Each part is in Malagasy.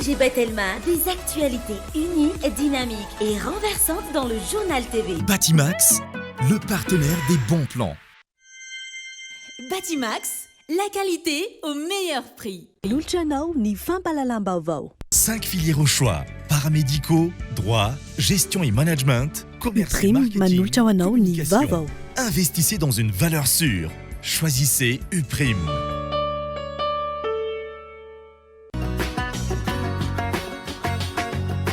ONG Batelma, des actualités uniques, dynamiques et renversantes dans le Journal TV. Batimax, le partenaire des bons plans. Batimax, la qualité au meilleur prix. Manolotra anao ny fampahalalam-baovao. Cinq filières au choix, paramédicaux, droit, gestion et management, commerce et Uprime marketing, manolotra ho anao ny communication. vaovao. Investissez dans une valeur sûre. Choisissez Uprime.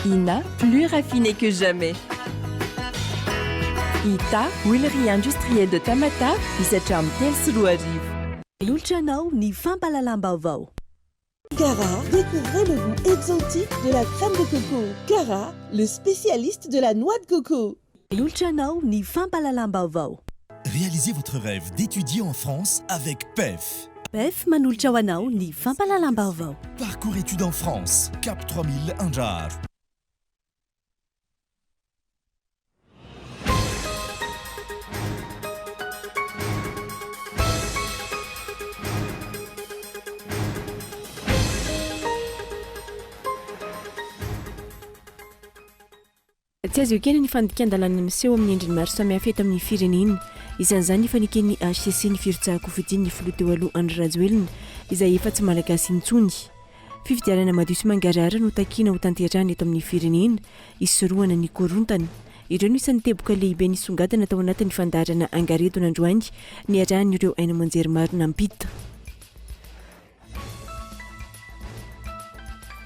Ina, plus raffiné que jamais. Ita, huilerie industrielle de Tamatave, misy hatramin'ny 2003. Manolotra anao ny fampahalalam-baovao. Cara, découvrez le goût exotique de la crème de coco. Cara, le spécialiste de la noix de coco. Manolotra anao ny fampahalalam-baovao. Réalisez votre rêve d'étudier en France avec PEF. PEF manolotra ho anao ny fampahalalam-baovao. Parcours études en France, Cap 3000 Andraharo. Tsy azo ekena ny fandikan-dalàna miseho amin'ny endriny maro samihafa eto amin'ny firenena. Isan'izany ny faneken'ny hcc ny firotsahan-kofidin'ny filoha teo aloha Andry Rajoelina, izay efa tsy Malagasy intsony. Fifidianana madio sy mangarahara no takiana hotanterahina eto amin'ny firenena, hisorohana ny korontana. Ireo no isan'ny teboka lehibe nisongadina tao anatin'ny fandaharana Angaredona androany, niarahan'ireo haino aman-jery maro nampita.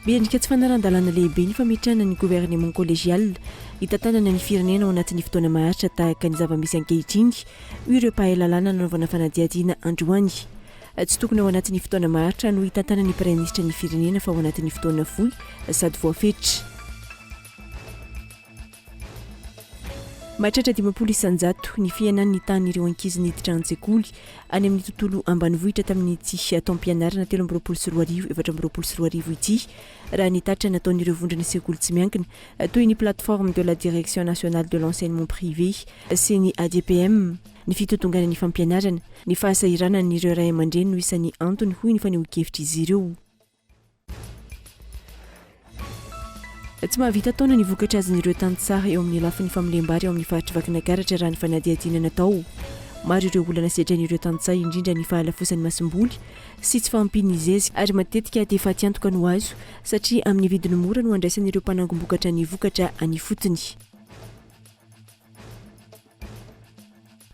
Miendrika tsy fanaran-dalàna lehibe ny fametrahana ny gouvernement collégial hitantanana ny firenena ao anatin'ny fotoana maharitra tahaka ny zava-misy ankehitriny, hoy ireo mpahay lalàna nanaovana fanadihadiana androany. Tsy tokony ao anatin'ny fotoana maharitra no hitantanan'ny praiminisitra ny firenena fa ao anatin'ny fotoana fohy sady voafetra. Mahatratra 50% ny fihenan'ny tahan'ireo ankizy niditra an-tsekoly any amin'ny tontolo ambanivohitra tamin'ity taom-pianarana 2023 2024 ity, raha ny tatitra nataon'ireo vondrona sekoly tsy miankina toy ny Plateforme de la Direction Nationale de l'Enseignement Privé sy ny ADPM. Ny fitotonganan'ny fampianarana, ny fahasahiranan'ireo ray aman-dreny no isan'ny antony, hoy ny fanehoan-kevitr'izy ireo. Tsy mahavita taona ny vokatra azon'ireo tantsaha eo amin'ny lafiny fambolem-bary ao amin'ny faritr'i Vakinakaratra raha ny fanadihadiana natao. Maro ireo olana sedrain'ireo tantsaha indrindra ny fahalafosan'ny masomboly sy tsy fahampian'ny zezika ary matetika dia fatiantoka no azo satria amin'ny vidiny mora no andraisan'ireo mpanangom-bokatra ny vokatra any ifotony.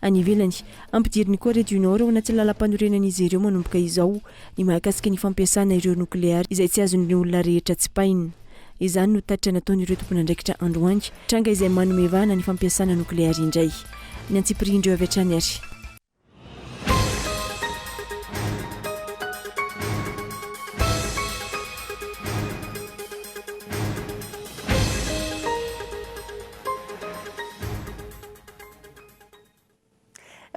Any ivelany. Ampidirin'i Corée du Nord ao anatin'ny lalampanorenan'izy ireo manomboka izao ny mahakasika ny fampiasana ireo nokleary izay tsy azon'ny olona rehetra tsipahina. Izany no tatitra nataon'ireo tompon'andraikitra androany, tranga izay manome vahana ny fampiasana nokleary indray. Ny antsipirian'ireo avy hatrany ary.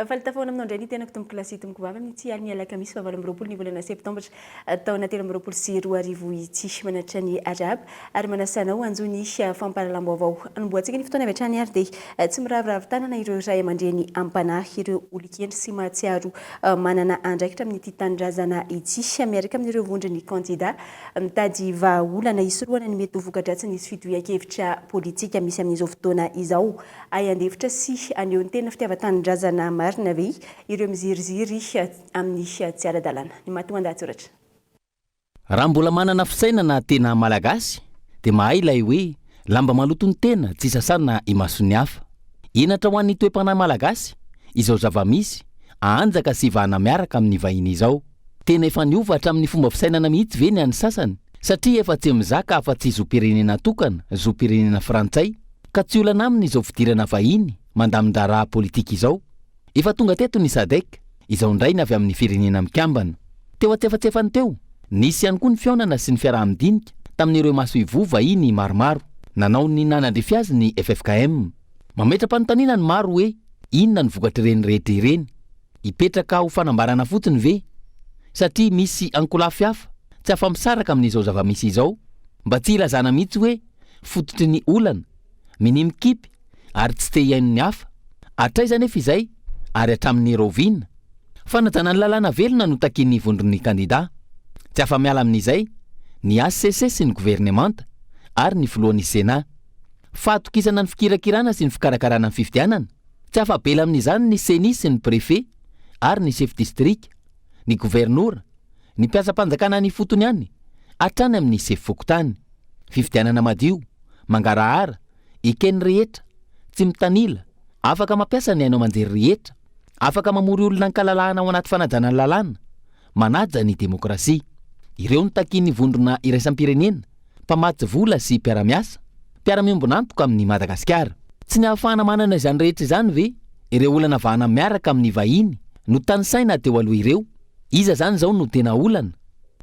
Faly tafahoana aminao indray ny tenako tompoko lahy sy tompoko vavy amin'ity alin'ny alakamisy faha 28 ny volana septambra taona 2023 ity. Manatitra ny arahaba ary manasa anao hanjohy ny fampahalalam-baovao. Anombohantsika ny fotoana avy hatrany ary dia tsy miraviravy tanana ireo ray aman-dreny am-panahy, ireo olon-kendry sy mahatsiaro manana andraikitra amin'ity tanindrazana ity miaraka amin'ireo vondron'ny kandida mitady vahaolana hisorohana ny mety ho voka-dratsin'ny tsy fitohian-kevitra politika misy amin'izao fotoana izao. Hay handefitra sy haneho ny tena fitiavan-tanindrazana marina ve ireo miziriziry amin'ny tsy ara-dalàna? Ny matoandahatsoratra. Raha mbola manana fisainana tena Malagasy dia mahay ilay hoe lamba maloto ny tena tsy sasana imason'ny hafa. Henatra ho an'ny toe-panahy Malagasy izao zava-misy ahanjaka sy vahana miaraka amin'ny vahiny izao. Tena efa niova hatramin'ny fomba fisainana mihitsy ve ny an'ny sasany satria efa tsy mizaka afa-tsy zom-pirenena tokana, zom-pirenena frantsay, ka tsy olana aminy izao fidirana vahiny mandamin-draharaha politika izao? Efa tonga teto ny Sadec, izao indray ny avy amin'ny Firenena Mikambana. Teo antsefatsefany teo, nisy ihany koa ny fihaonana sy ny fiaraha-midinika tamin'ireo masoivoho vahiny maromaro. Nanao ny nanandrify azy ny ffkm. Mametra-panontaniana ny maro hoe inona ny vokatr'ireny rehetra ireny? Hipetraka ho fanambarana fotsiny ve? Satria misy ankolafy hafa tsy afa-misaraka amin'izao zava-misy izao, mba tsy hilazana mihitsy hoe fototry ny olana, minia mikipy ary tsy te hihaino ny hafa. Hatraiza anefa izay ary hatramin'ny rahoviana? Fanajana ny lalàna velona no takian'ny vondron'ny kandida. Tsy afa-miala amin'izay. ny hcc sy ny governemanta ary ny filohan'ny Sénat. Fahatokisana ny fikirakirana sy ny fikarakarana ny fifidianana, tsy afa-bela amin'izany ny Ceni sy ny Préfet ary ny sefo distrika, ny governora, ny mpiasam-panjakana any ifotony any, hatrany amin'ny sefo fokontany. Fifidianana madio, mangarahara, eken'ny rehetra, tsy mitanila, afaka mampiasa ny haino aman-jery rehetra, afaka mamory olona an-kalalahana ao anaty fanajana ny lalàna, manaja ny demokrasia. Ireo no takian'ny vondrona iraisam-pirenena, mpamatsy vola sy mpiara-miasa, mpiara-miombon'antoka amin'i Madagasikara. Tsy ny ahafahana manana izany rehetra izany ve ireo olana vahana miaraka amin'ny vahiny notanisaina teo aloha ireo? Iza izany izao no tena olana?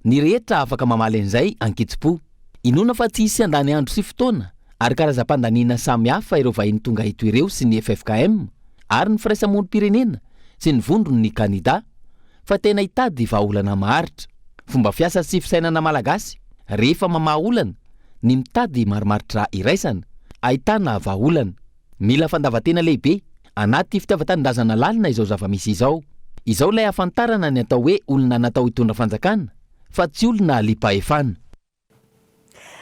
Ny rehetra afaka mamaly an'izay ankitsipo. Inoana fa tsy hisy handany andro sy fotoana ary karazam-pandaniana samy hafa ireo vahiny tonga eto ireo sy ny ffkm ary ny firaisamonim-pirenena sy ny vondron'ny kandida fa tena hitady vahaolana maharitra. Fomba fiasa sy fisainana malagasy rehefa mamaha olana ny mitady marimaritra iraisana ahitana vahaolana. Mila fandavan-tena lehibe anaty fitiavan-tanindrazana lalina izao zava-misy izao. Izao ilay ahafantarana ny atao hoe olona natao hitondra fanjakana fa tsy olona liam-pahefana.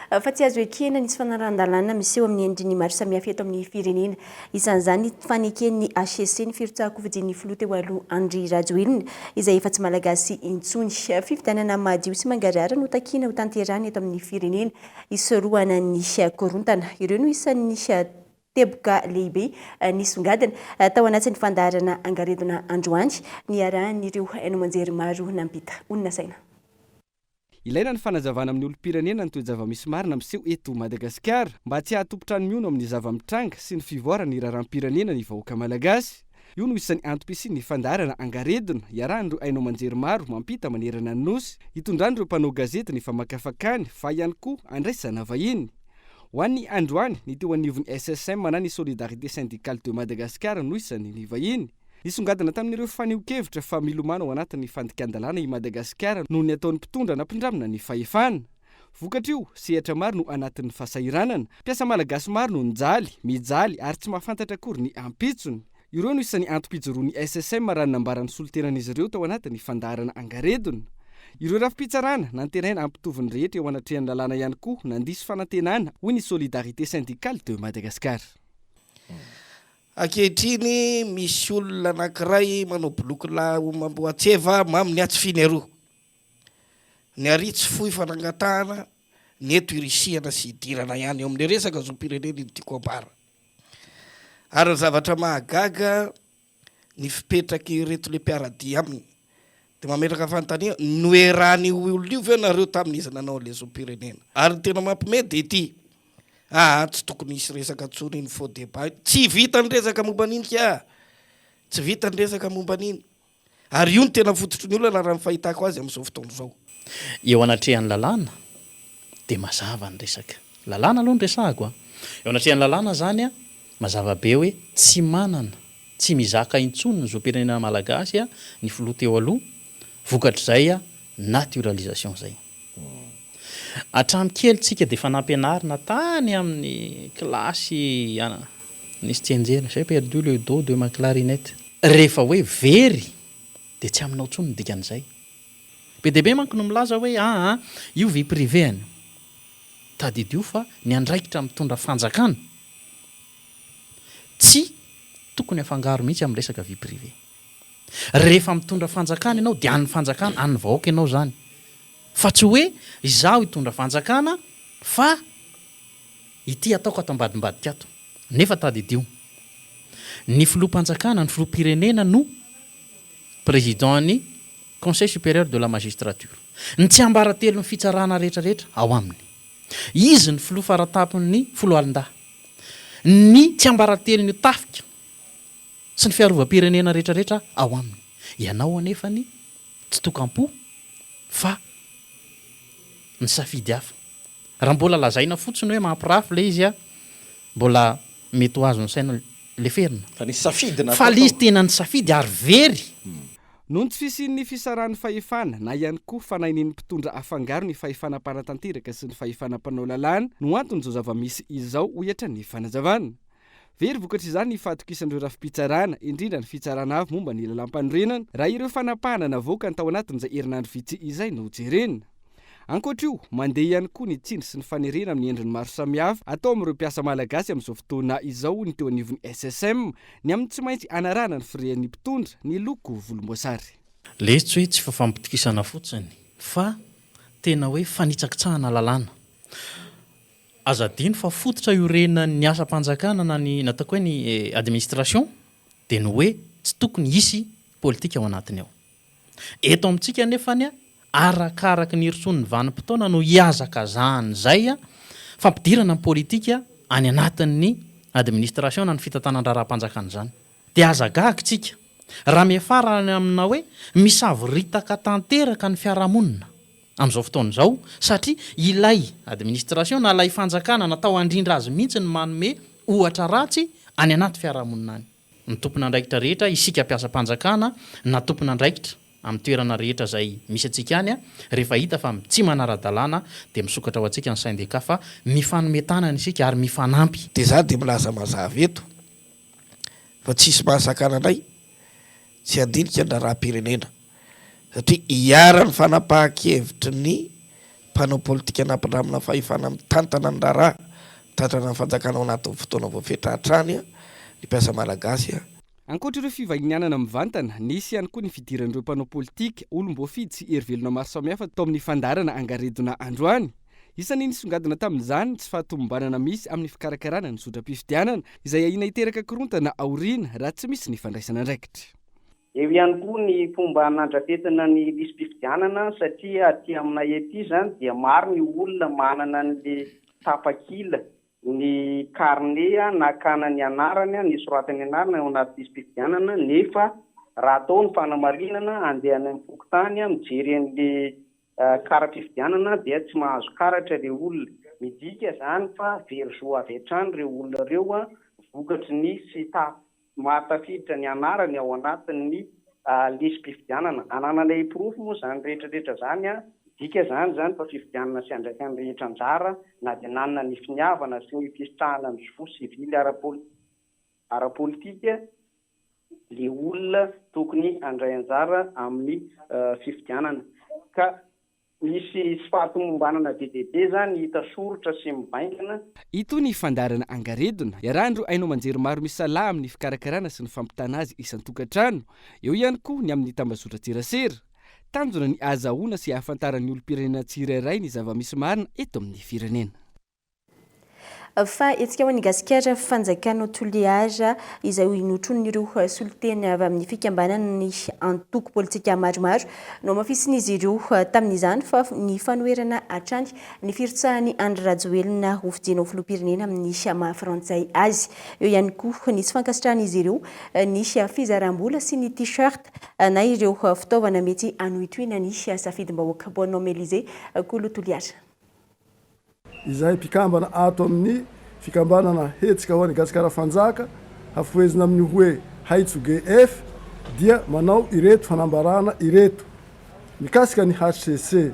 Fa tsy azo ekena ny tsy fanarahan-dalàna miseho amin'ny endriny maro samihafa eto amin'ny firenena. Isan'izany ny faneken'ny hcc ny firotsahan-kofidian'ny filoha teo aloha Andry Rajoelina, izay efa tsy Malagasy intsony. Fifidianana madio sy mangarahara no takiana ho tanterahina eto amin'ny firenena hisorohana ny korontana. Ireo no isan'ny teboka lehibe nisongadina tao anatin'ny fandaharana Angaredona androany, niarahan'ireo haino aman-jery maro nampita honina saina. Ilaina ny fanazavana amin'ny olom-pirenena ny toe-java-misy marina miseho eto Madagasikara mba tsy hahatompon-trano mihono amin'ny zava-mitranga sy ny fivoaran'ny raharaham-pirenena ny vahoaka malagasy. Io no isan'ny antom-pisian'ny fandaharana Angaredona iarahan'ireo haino aman-jery maro mampita manerana ny Nosy, hitondran'ireo mpanao gazety ny famakafakany fa ihany koa andraisana vahiny. Ho an'ny androany, ny teo anivon'ny SSM na ny Solidarité Syndicale de Madagascar no isan'ny nivahiny. Nisongadina tamin'ireo fanehoan-kevitra fa milomano ao anatin'ny fandikan-dalàna i Madagasikara noho ny ataon'ny mpitondra nampindramina ny fahefana. Vokatr'io, sehatra maro no anatin'ny fahasahiranana. Mpiasa malagasy maro no nijaly, mijaly ary tsy mahafantatra akory ny ampitsony. Ireo no isan'ny antom-pijoroan'ny SSM raha ny nambaran'ny solontenan'izy ireo tao anatin'ny fandaharana Angaredona. Ireo rafi-pitsarana, nantenaina hampitovy ny rehetra eo anatrehan'ny lalàna ihany koa nandiso fanantenana, hoy ny Solidarité Syndicale de Madagascar. Ankehitriny misy olona anankiray manao boloky lahy omamboatseva mamy ny atsy finy aroa. Ny ary tsy fohy fa nangatahana, ny eto irisihana sy idirana ihany eo amin'ilay resaka zom-pirenena iny tiako ambara. Ary ny zavatra mahagaga ny fipetrak'ireto le mpiara-dia aminy dia mametraka fanontaniana, noeran'io olona io ve nareo tamin'izy nanao an'ilay zom-pirenena? Ary ny tena mampiomehy dia ity, aa tsy tokony hisy resaka intsony iny faux débat iny, tsy vita ny resaka momba an'iny kia, tsy vita ny resaka momba an'iny. Ary io no tena fototry ny olana raha ny fahitako azy amin'izao fotoana izao. Eo anatrehan'ny lalàna dia mazava ny resaka. Lalàna aloha no resahako a. Eo anatrehan'ny lalàna izany a, mazava be hoe tsy manana Tsy mizaka intsony ny zom-pirenena malagasy ny filoha teo aloha vokatr'izay naturalisation izay. Hatramin'ny kely tsika dia efa nampianarina tany amin'ny kilasy nisy tsianjery, j'ai perdu le do de ma clarinette. Rehefa hoe very dia tsy aminao intsony ny dikan'izay. Be dia be manko no milaza hoe aa io vie privée any. Tadidio fa ny andraikitra mitondra fanjakana Tsy tokony afangaro mihitsy amin'ny resaka vie privée. Rehefa mitondra fanjakana ianao dia an'ny fanjakana, an'ny vahoaka ianao izany. Fa tsy hoe izaho hitondra fanjakana fa ity ataoko ato ambadimbadika ato. Nefa tadidio, ny filoham-panjakana, ny filoham-pirenena no président-n'ny Conseil supérieur de la magistrature. Ny tsiambaratelon'ny fitsarana rehetra rehetra ao aminy. Izy ny filoha faratampon'ny foloalindahy. Ny tsiambaratelon'io tafika sy ny fiarovam-pirenena rehetrarehetra ao aminy. Ianao anefany tsy tokam-po fa nisafidy hafa. Raha mbola lazaina fotsiny hoe mampirafy ilay izy mbola mety ho azon'ny saina leferina. Fa nisy safidy natao Fa ilay izy tena nisafidy ary very. Noho ny tsy fisian'ny fisarahan'ny fahefana na ihany koa fanahinin'ny mpitondra afangaro ny fahefana mpanatanteraka sy ny fahefana mpanao lalàna no anton'izao zava-misy izao, hoy hatrany ny fanazavana. Very vokatr'izany ny fahatokisan'ireo rafi-pitsarana, indrindra ny fitsarana avo momba ny lalàmpanorenana, raha ireo fanapahana navoakany tao anatin'izay herinandro vitsy izay no jerena. Ankoatra io, mandeha ihany koa ny tsindry sy ny fanerena amin'ny endriny maro samihafa atao amin'ireo mpiasa malagasy amin'izao fotoana izao, hoy ny teo anivon'ny SSM, ny amin'ny tsy maintsy hanarahana ny firehan'ny mpitondra ny loko volomboasary. Ilay izy tsy hoe tsy fampitokisana fotsiny fa tena hoe fanitsakitsahana lalàna. Aza adino fa fototra iorenan'ny asam-panjakana na ny nataoko hoe ny administration dia ny hoe tsy tokony hisy politika ao anatiny ao. Eto amintsika anefany arakaraky ny hirosoan'ny vanim-potoana no hihazakazahan'izay fampidirana ny politika any anatin'ny administration na ny fitantanan-draharaham-panjakana izany. Dia aza gaga isika raha miafara any amina hoe misavoritaka tanteraka ny fiarahamonina amin'izao fotoana izao satria ilay administration na ilay fanjakana natao handrindra azy mihitsy no manome ohatra ratsy any anaty fiarahamonina any. Ny tompon'andraikitra rehetra, isika mpiasam-panjakana na tompon'andraikitra amin'ny toerana rehetra izay misy antsika any, rehefa hita fa tsy manara-dalàna dia misokatra ho antsika ny syndicat fa mifanome tanana isika ary mifanampy. Dia za dia milaza mazava eto fa tsisy mahasakana anay tsy handinika ny raharaham-pirenena satria iharan'ny fanapahan-kevitry ny mpanao politika nampindramina fahefana mitantana ny raharaha, mitantana ny fanjakana ao anatin'ny fotoana voafetra hatrany ny mpiasa malagasy. Ankoatra ireo fivahinianana mivantana, nisy ihany koa ny fidiran'ireo mpanao politika, olom-boafidy sy hery velona maro samihafa tao amin'ny fandaharana Angaredona androany. Isan'ny nisongadina tamin'izany ny tsy fahatomombanana misy amin'ny fikarakarana ny zotram-pifidianana, izay ahiana hiteraka korontana aoriana raha tsy misy ny fandraisana andraikitra. Eo ihany koa ny fomba nandrafetana ny lisi-pifidianana satria aty aminay aty izany dia maro ny olona manana an'le tapakila, ny carnet nakana ny anarany, nisoratany anarana ao anaty lisi-pifidianana nefa raha atao ny fanamarinana handeha any amin'ny fokontany mijery an'le kara-pifidianana dia tsy mahazo karatra ireo olona. Midika izany fa very zo avy hatrany ireo olona ireo vokatry ny tsy mahatafiditra ny anarany ao anatin'ny lisi-pifidianana. Anananay porofo moa izany rehetra rehetra izany. Midika izany izany fa fifidianana sy andraisan'ny rehetra anjara na dia nanana ny finiavana sy ny fisitrahana ny zo sivily ara-politika le olona tokony handray anjara amin'ny fifidianana. Ka Misy tsy fahatomombanana be dia be zany hita soritra sy mivaingana. Itony fandaharana angaredona, iarahan'ireo haino aman-jery maro misalahy amin'ny fikarakarana sy ny fampitana azy isan-tokantrano. Eo ihany koa ny amin'ny tambazotran-tserasera. Tanjona ny ahazahoana sy ahafantaran'ny olom-pirenena tsirairay ny zava-misy marina eto amin'ny firenena. Fa hetsika ho an'i Gasikara Fanjakana Toliara izay notronin'ireo solontena avy amin'ny fikambanan'ny antoko politika maromaro. Nohamafisin'izy ireo tamin'izany fa ny fanoherana hatrany ny firotsahan'i Andry Rajoelina ho fidiana ho filoham-pirenena amin'ny maha frantsay azy. Eo ihany koa ny tsy fankasitrahan'izy ireo ny fizaram-bola sy ny t-shirt na ireo fitaovana mety hanohitohina ny safidim-bahoaka. Bonhomme Elysée, Kolo Toliara. Izahay mpikambana ato amin'ny fikambanana Hetsika ho an'i Gasikara Fanjaka, hafohezina amin'ny hoe Haitso GF, dia manao ireto fanambarana ireto mikasika ny hcc.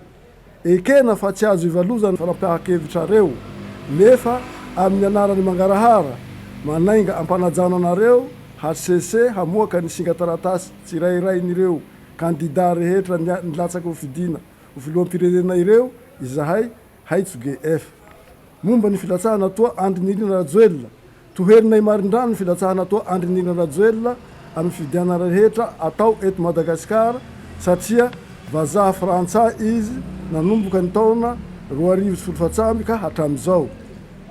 Ekena fa tsy azo ivalozana ny fanapahan-kevitrareo, nefa amin'ny anaran'ny mangarahara, manainga am-panajana anareo hcc hamoaka ny singan-taratasy tsirairain'ireo kandida rehetra nilatsaka hofidiana ho filoham-pirenena ireo izahay Haitso GF. Momba ny filatsahana atoa Andry Nirina Rajoelina, Toherinay marindrano ny filatsahana atoa Andry Nirina Rajoelina amin'ny fifidianana rehetra atao eto Madagasikara satria vazaha frantsay izy nanomboka ny taona 2010 ka hatramin'izao.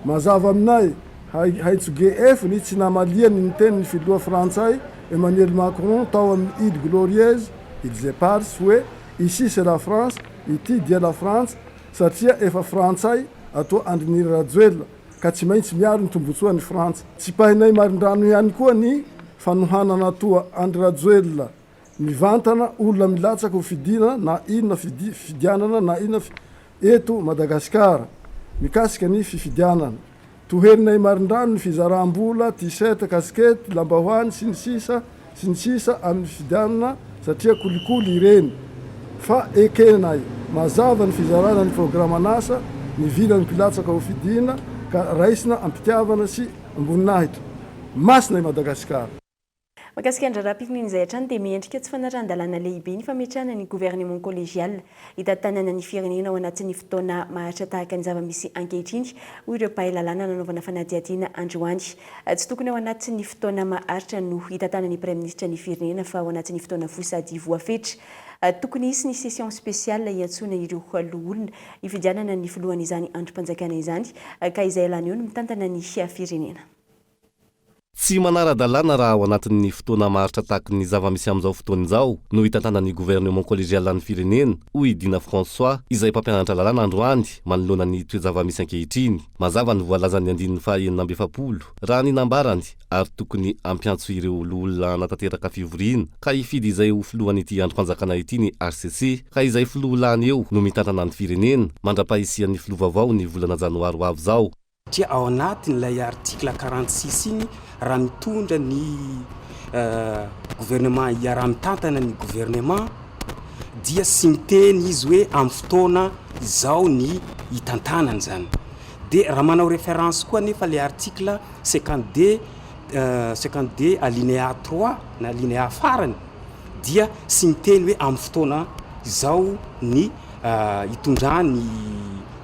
Mazava aminay Haitso GF ny tsy namaliany ny tenin'ny filoha frantsay Emmanuel Macron tao amin'ny Îles Glorieuses, Îles Éparses, hoe Ici c'est la France, ity dia la Frantsa, satria efa frantsay atoa Andry Nirina Rajoelina ka tsy maintsy miaro ny tombotsoan'i Frantsa. Tsipahinay marindrano ihany koa ny fanohanana atoa Andry Rajoelina mivantana olona milatsaka ho fidiana na inona fifidianana na inona eto Madagasikara mikasika ny fifidianana. Toherinay marindrano ny fizaram-bola, t-shirt, casquette, lambahoany, sy ny sisa sy ny sisa amin'ny fifidianana satria kolikoly ireny. Fa ekenay mazava ny fizarana ny programan'asa, ny vinan'ny mpilatsaka ho fidiana ka raisina am-pitiavana sy am-boninahitra. Masina i Madagasikara. Mahakasika ny raharaham-pirenena izay hatrany dia miendrika tsy fanarahan-dalàna lehibe ny fametrahana ny gouvernement collégial hitantanana ny firenena ao anatin'ny fotoana maharitra tahaka ny zava-misy ankehitriny, hoy ireo mpahay lalàna nanaovana fanadihadiana androany. Tsy tokony ao anatin'ny fotoana maharitra no hitantanan'ny Praiminisitra ny firenena fa ao anatin'ny fotoana fohy sady voafetra. Tokony hisy ny session spéciale hiantsoana ireo loholona hifidianana ny filohan'izany andrim-panjakana izany ka izay lany eo no mitantana ny firenena. Tsy manara-dalàna raha ao anatin'ny fotoana maharitra tahaky ny zava-misy amin'izao fotoana izao no hitantanan'ny gouvernement collégial ny firenena, hoy i Dina François, izay mpampianatra lalàna androany manoloana ny toe-java-misy ankehitriny. Mazava ny voalazan'ny andininy faha 46, raha ny nambarany, ary tokony hampiantso ireo loholona hanatanteraka fivoriana ka hifidy izay ho filohan'ity andrim-panjakana ity ny hcc, ka izay filoha lany eo no mitantana ny firenena, mandra-pahisian'ny filoha vaovao ny volana janoary ho avy izao. Satria ao anatin'ilay article 46 iny raha mitondra ny gouvernement hiaraha-mitantana ny gouvernement dia sy miteny izy hoe amin'ny fotoana izao ny hitantanany zany. Dia raha manao référence koa anefa ilay article 52 52 alinéa 3 na alinéa farany dia sy miteny hoe amin'ny fotoana izao ny hitondrany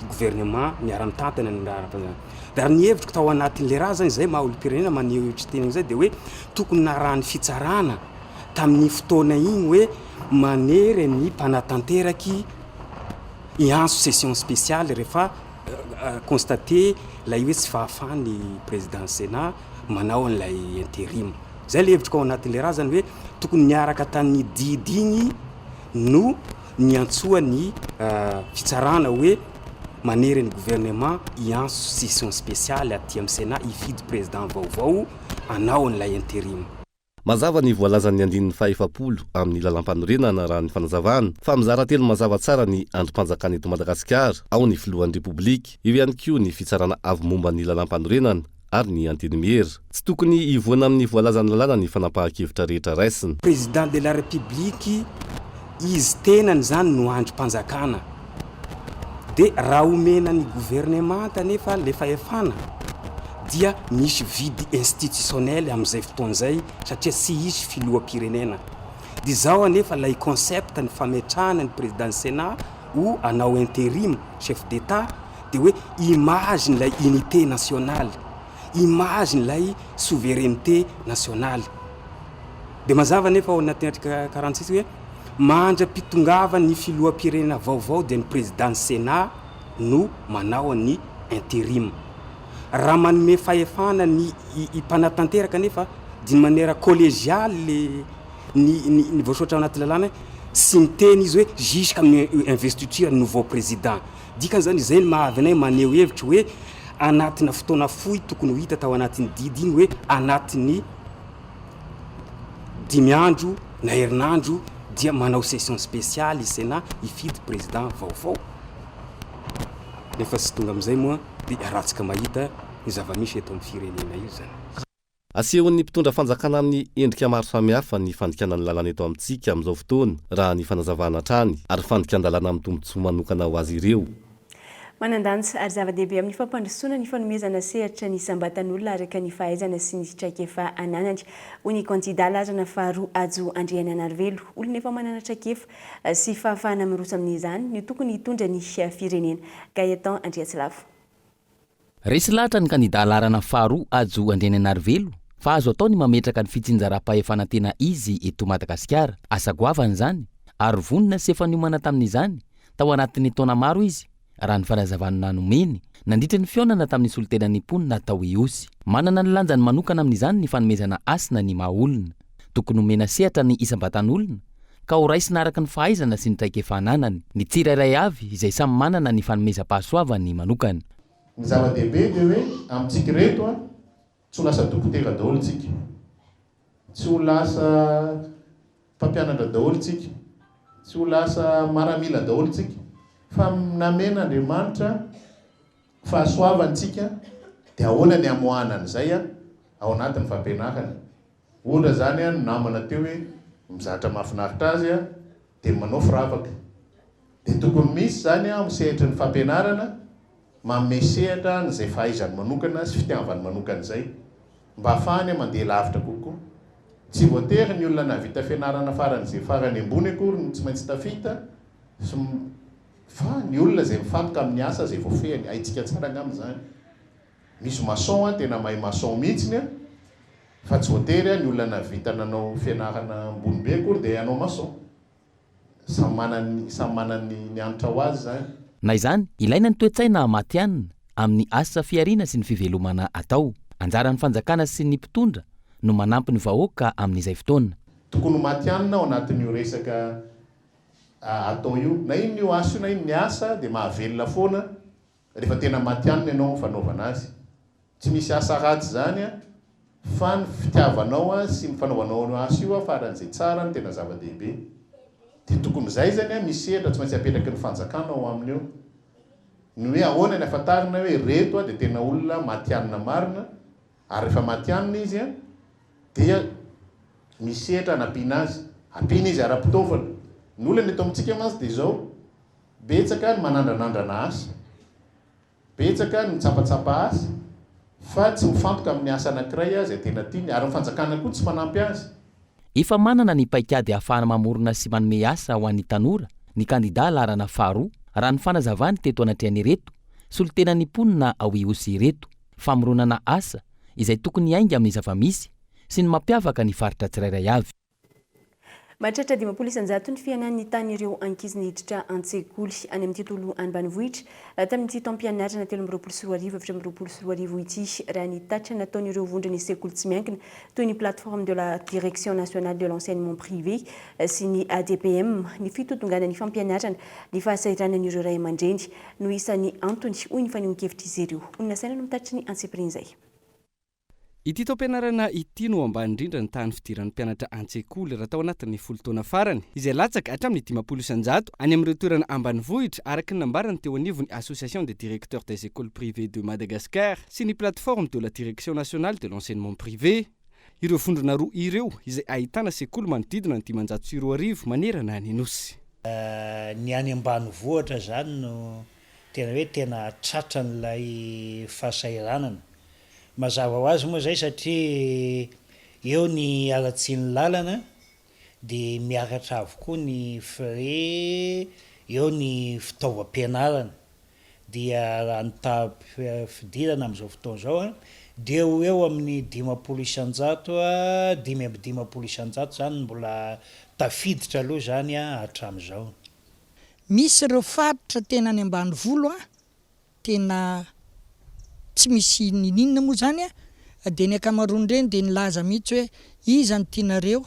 gouvernement miara-mitantana ny raharaham-panjakana. Dia raha ny hevitriko tao anatin'ilay raha zany, izay maha olom-pirenena maneho hevitra teny izay dia hoe tokony narahan'ny fitsarana tamin'iny fotoana iny hoe manery ny mpanatanteraka hiantso session spéciale rehefa constater ilay hoe tsy fahafahan'ny président Sénat manao an'ilay intérim. Izay ilay hevitriko ao anatin'ilay raha zany hoe tokony niaraka tamin'ny didy iny no niantsoa ny fitsarana hoe manery ny gouvernement hiantso session spéciale aty amin'ny Sénat hifidy président vaovao hanao an'ilay intérim. Mazava ny voalazan'ny andininy faha-40 amin'ny lalàmpanorenana raha ny fanazavana fa mizara telo mazava tsara ny andrim-panjakana eto Madagasikara, ao ny filohan'ny Repoblika, eo ihany koa ny fitsarana avo momba ny lalàmpanorenana ary ny antenimiera. Tsy tokony hivoana amin'ny voalazan'ny lalàna ny fanapahan-kevitra rehetra raisina. Président de la République izy tenany izany no andrim-panjakana. Dia raha omena ny gouvernemanta anefa ilay fahefana dia misy vide institutionnel amin'izay fotoana izay satria tsy hisy filoham-pirenena. Dia izao anefa ilay concept ny fametrahana ny président ny Sénat ho hanao intérim chef d'Etat dia hoe image n'ilay unité nationale, image n'ilay souveraineté nationale. Dia mazava anefa ao anatin'ny article 46 hoe mandra-pitongavan'ny filoham-pirenena vaovao dia ny président ny Sénat no manao ny intérim. Raha manome fahefana ny mpanatanteraka anefa d'une manière collégiale ny ny ny voasoratra ao anaty lalàna tsy miteny izy hoe jusqu'amin'ny investiture ny nouveau président. Dikany izany, izay no maha-avy anay maneho hevitra hoe anatina fotoana fohy tokony ho hita tao anatin'ny didy iny hoe anatin'ny dimy andro na herinandro dia manao session spéciale i Sénat hifidy président vaovao. Nefa tsy tonga amin'izay moa dia iarahantsika mahita ny zava-misy eto amin'ny firenena io izany. Asehon'ny mpitondra fanjakana amin'ny endrika maro samihafa ny fandikana ny lalàna eto amintsika amin'izao fotoana, raha ny fanazavana hatrany, ary fandikan-dalàna amin'ny tombontsoa manokana ho azy ireo. Manan-danja ary zava-dehibe amin'ny fampandrosoana ny fanomezana sehatra ny isam-batan'olona araka ny fahaizana sy ny traikefa ananany, hoy ny kandidà laharana faharoa Hajo Andrianainarivelo. Olona efa manana traikefa sy fahafahana miroso amin'izany no tokony hitondra ny firenena. Gaëtan Andriatsilavo. Resy lahatra ny kandidà laharana faharoa Hajo Andrianainarivelo fa azo atao ny mametraka ny fitsinjaram-pahefana tena izy eto Madagasikara. Asa goavana izany ary vonona sy efa niomana tamin'izany tao anatin'ny taona maro izy, raha ny fanazavana nomeny nandritra ny fihaonana tamin'ny solontenan'ny mponina tao Ihosy. Manana ny lanjany manokana amin'izany ny fanomezana hasina ny maha olona. Tokony homena sehatra ny isam-batan'olona ka ho raisina araka ny fahaizana sy ny traikefa ananany ny tsirairay avy izay samy manana ny fanomezam-pahasoavany manokana. Ny zava-dehibe dia hoe amintsika ireto an, tsy ho lasa dokotera daholo tsika, tsy ho lasa mpampianatra daholo tsika, tsy ho lasa maramila daholo tsika, fa namen'Andriamanitra fahasoavany tsika, dia ahoana ny hamoahana an'izay ao anatin'ny fampianarana? Ohatra izany ny namana teo hoe mizatra mahafinaritra azy dia manao firavaka. Dia tokony misy izany amin'ny sehatry ny fampianarana manome sehatra an'izay fahaizany manokana sy fitiavany manokana izay mba hahafahany mandeha lavitra kokoa. Tsy voatery ny olona nahavita fianarana faran'izay farany ambony akory no tsy maintsy tafita sy fa ny olona izay mifantoka amin'ny asa izay voafehiny. Haintsika tsara angamba izany. Misy maçon an, tena mahay maçon mihitsiny an, fa tsy voatery an ny olona nahavita nanao fianarana ambony be akory dia hanao maçon. Samy manana samy manana ny hanitra ho azy izany. Na izany, ilaina ny toe-tsaina matihanina amin'ny asa fihariana sy ny fivelomana atao. Anjaran'ny fanjakana sy ny mpitondra no manampy ny vahoaka amin'izay fotoana. Tokony ho matihanina ao anatin'io resaka atao io. Na inona io asa io na inona ny asa dia mahavelona foana rehefa tena matihanina ianao amin'ny fanaovana azy. Tsy misy asa ratsy izany an, fa ny fitiavanao an sy ny fanaovanao an'io asa io an faran'izay tsara no tena zava-dehibe. Dia tokony izay izany an, misy sehatra tsy maintsy apetraky ny fanjakana ao aminy eo. Ny hoe ahoana ny ahafantarana hoe ireto an dia tena olona matihanina marina, ary rehefa matihanina izy an dia misy sehatra hanampiana azy. Ampiana izy ara-pitaovana. Ny olana eto amintsika mantsy dia izao, betsaka ny manandranandrana asa. Betsaka ny mitsapatsapa azy fa tsy mifantoka amin'ny asa anankiray izay tena tiany ary ny fanjakana koa tsy manampy azy. Efa manana ny paikady ahafahana mamorona sy manome asa ho an'ny tanora ny kandidà laharana faharoa, raha ny fanazavany teto anatrehan'ireto solontenan'ny mponina ao Ihosy ireto. Famoronana asa izay tokony hiainga amin'ny zava-misy sy ny mampiavaka ny faritra tsirairay avy. Mahatratra 50% ny fihenan'ny tahan'ireo ankizy niditra an-tsekoly any amin'ny tontolo ambanivohitra tamin'ity taom-pianarana 2023 2024 ity, raha ny tatitra nataon'ireo vondron'ny sekoly tsy miankina toy ny Plateforme de la Direction Nationale de l'Enseignement Privé sy ny ADPM. Ny fitotonganan'ny fampianarana, ny fahasahiranan'ireo ray aman-dreny no isan'ny antony, hoy ny fanehoan-kevitr'izy ireo. Olona saina no mitatitra ny antsipirian'izay. Ity taom-pianarana ity no ambany indrindra ny tahan'ny fidiran'ny mpianatra an-tsekoly raha tao anatin'ny folo taona farany, izay latsaka hatramin'ny 50% any amin'ireo toerana ambanivohitra, araka ny nambaran'ny teo anivon'ny Association des directeurs des écoles privées de Madagascar sy ny Plateforme de la Direction nationale de l'enseignement privé. Ireo vondrona roa ireo izay ahitana sekoly manodidina ny 2500 manerana ny Nosy. Ny any ambanivohitra izany no tena hoe tena tratran'ilay fahasahiranana. Mazava ho azy moa izay satria eo ny haratsian'ny lalana dia miakatra avokoa ny frais, eo ny fitaovam-pianarana. Dia raha ny taham-pidirana amin'izao fotoana izao dia ho eo amin'ny 50%, 55% izany no mbola tafiditra aloha izany hatramin'izao. Misy ireo faritra tena any ambanivolo tena tsy misy niniana moa izany an, dia ny ankamaroan'ireny dia nilaza mihitsy hoe iza no tianareo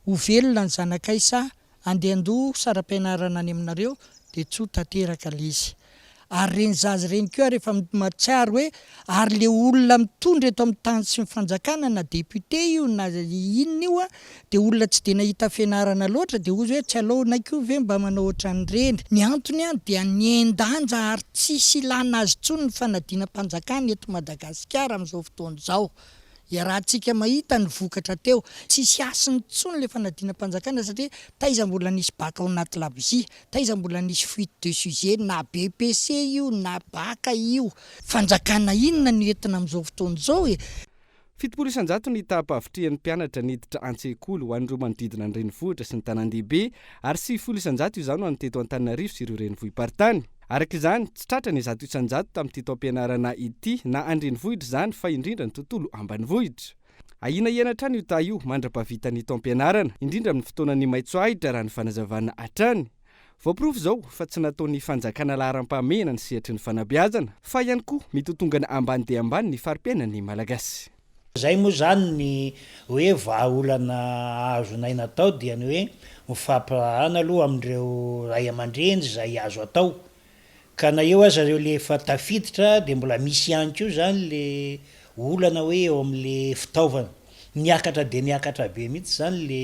ho velona ny zanakay sa andeha handoa saram-pianarana any aminareo dia tsy ho tanteraka ilay izy. Ary ireny zaza ireny koa rehefa mahatsiaro hoe ary ilay olona mitondra eto amin'ny tany sy ny fanjakana na député io na inona io an, Dia olona tsy dia nahita fianarana loatra dia hozy hoe tsy aleonay koa ve mba manao ohatran'ireny. Ny antony an dia nihen-danja ary tsisy ilana azy intsony ny fanadinam-panjakana eto Madagasikara amin'izao fotoana izao. Iarahantsika mahita ny vokatra teo. Tsisy hasiny intsony ilay fanadinam-panjakana satria taiza mbola nisy bac ao anaty labozia, taiza mbola nisy fuite de sujet na BEPC io na bac io. Fanjakana inona no entina amin'izao fotoana izao e? 70% ny taham-pahavitrihan'ny mpianatra niditra an-tsekoly ho an'ireo manodidina ny renivohitra sy ny tanàn-dehibe ary 90% izany ho an'ny teto Antananarivo sy ireo renivohi-paritany. Araka izany, tsy tratra ny 100% tamin'ity taom-pianarana ity na an-drenivohitra izany fa indrindra ny tontolo ambanivohitra. Ahiana hihena hatrany io taha io mandra-pahavitan'ny taom-pianarana, indrindra amin'ny fotoanan'ny maitso ahitra raha ny fanazavana hatrany. Voaporofo izao fa tsy nataon'ny fanjakana laharam-pahamehana ny sehatry ny fanabeazana, fa ihany koa mitotongana ambany dia ambany ny fari-piainan'ny Malagasy. Izay moa izany ny hoe vahaolana azonay natao dia ny hoe mifampiraharahana aloha amin'ireo ray aman-dreny izay azo atao. Ka na eo aza ireo le efa tafiditra dia mbola misy ihany koa izany le olana hoe eo amin'le fitaovana. Niakatra dia niakatra be mihitsy izany le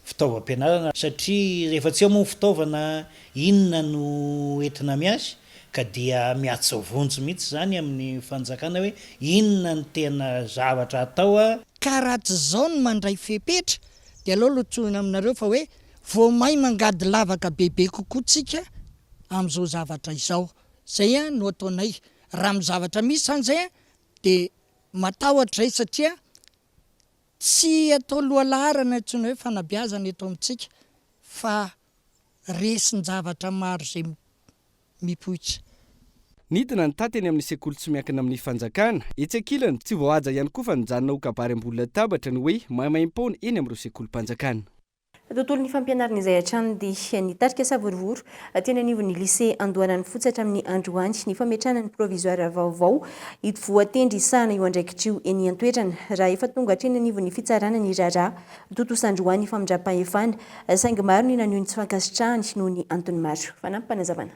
fitaovam-pianarana satria rehefa tsy eo moa ny fitaovana inona no entina miasa ka dia miantso vonjy mihitsy izany amin'ny fanjakana hoe inona no tena zavatra atao a. Ka raha tsy izao no mandray fepetra dia aleo aloha tsohina aminareo fa hoe vao may mangady lavaka bebe kokoa tsika amin'izao zavatra izao. Zay an no ataonay. Raha amin'ny zavatra misy zany zay an dia matahotra zay satria. Tsy atao lohalaharana intsony hoe fanabeazana eto amintsika fa resin-javatra maro izay mipoitra. Nidina ny taty eny amin'ny sekoly tsy miankina amin'ny fanjakana. Etsy ankilany, tsy voahaja ihany koa fa nijanona ho kabary ambony latabatra ny hoe maimaim-poana eny amin'ireo sekolim-panjakana. Tontolon'ny fampianarana izay hatrany dia nitarika savorovoro teny anivon'ny Lycée Andoharanofotsy hatramin'ny androany ny fametrahana ny provisoire vaovao voatendry hisahana io andraikitra io eny an-toerana raha efa tonga hatreny anivon'ny fitsarana ny raharaha tontosa androany famindram-pahefana saingy maro ny naneho ny tsy fankasitrahany noho ny antony maro. Fanampim-panazavana.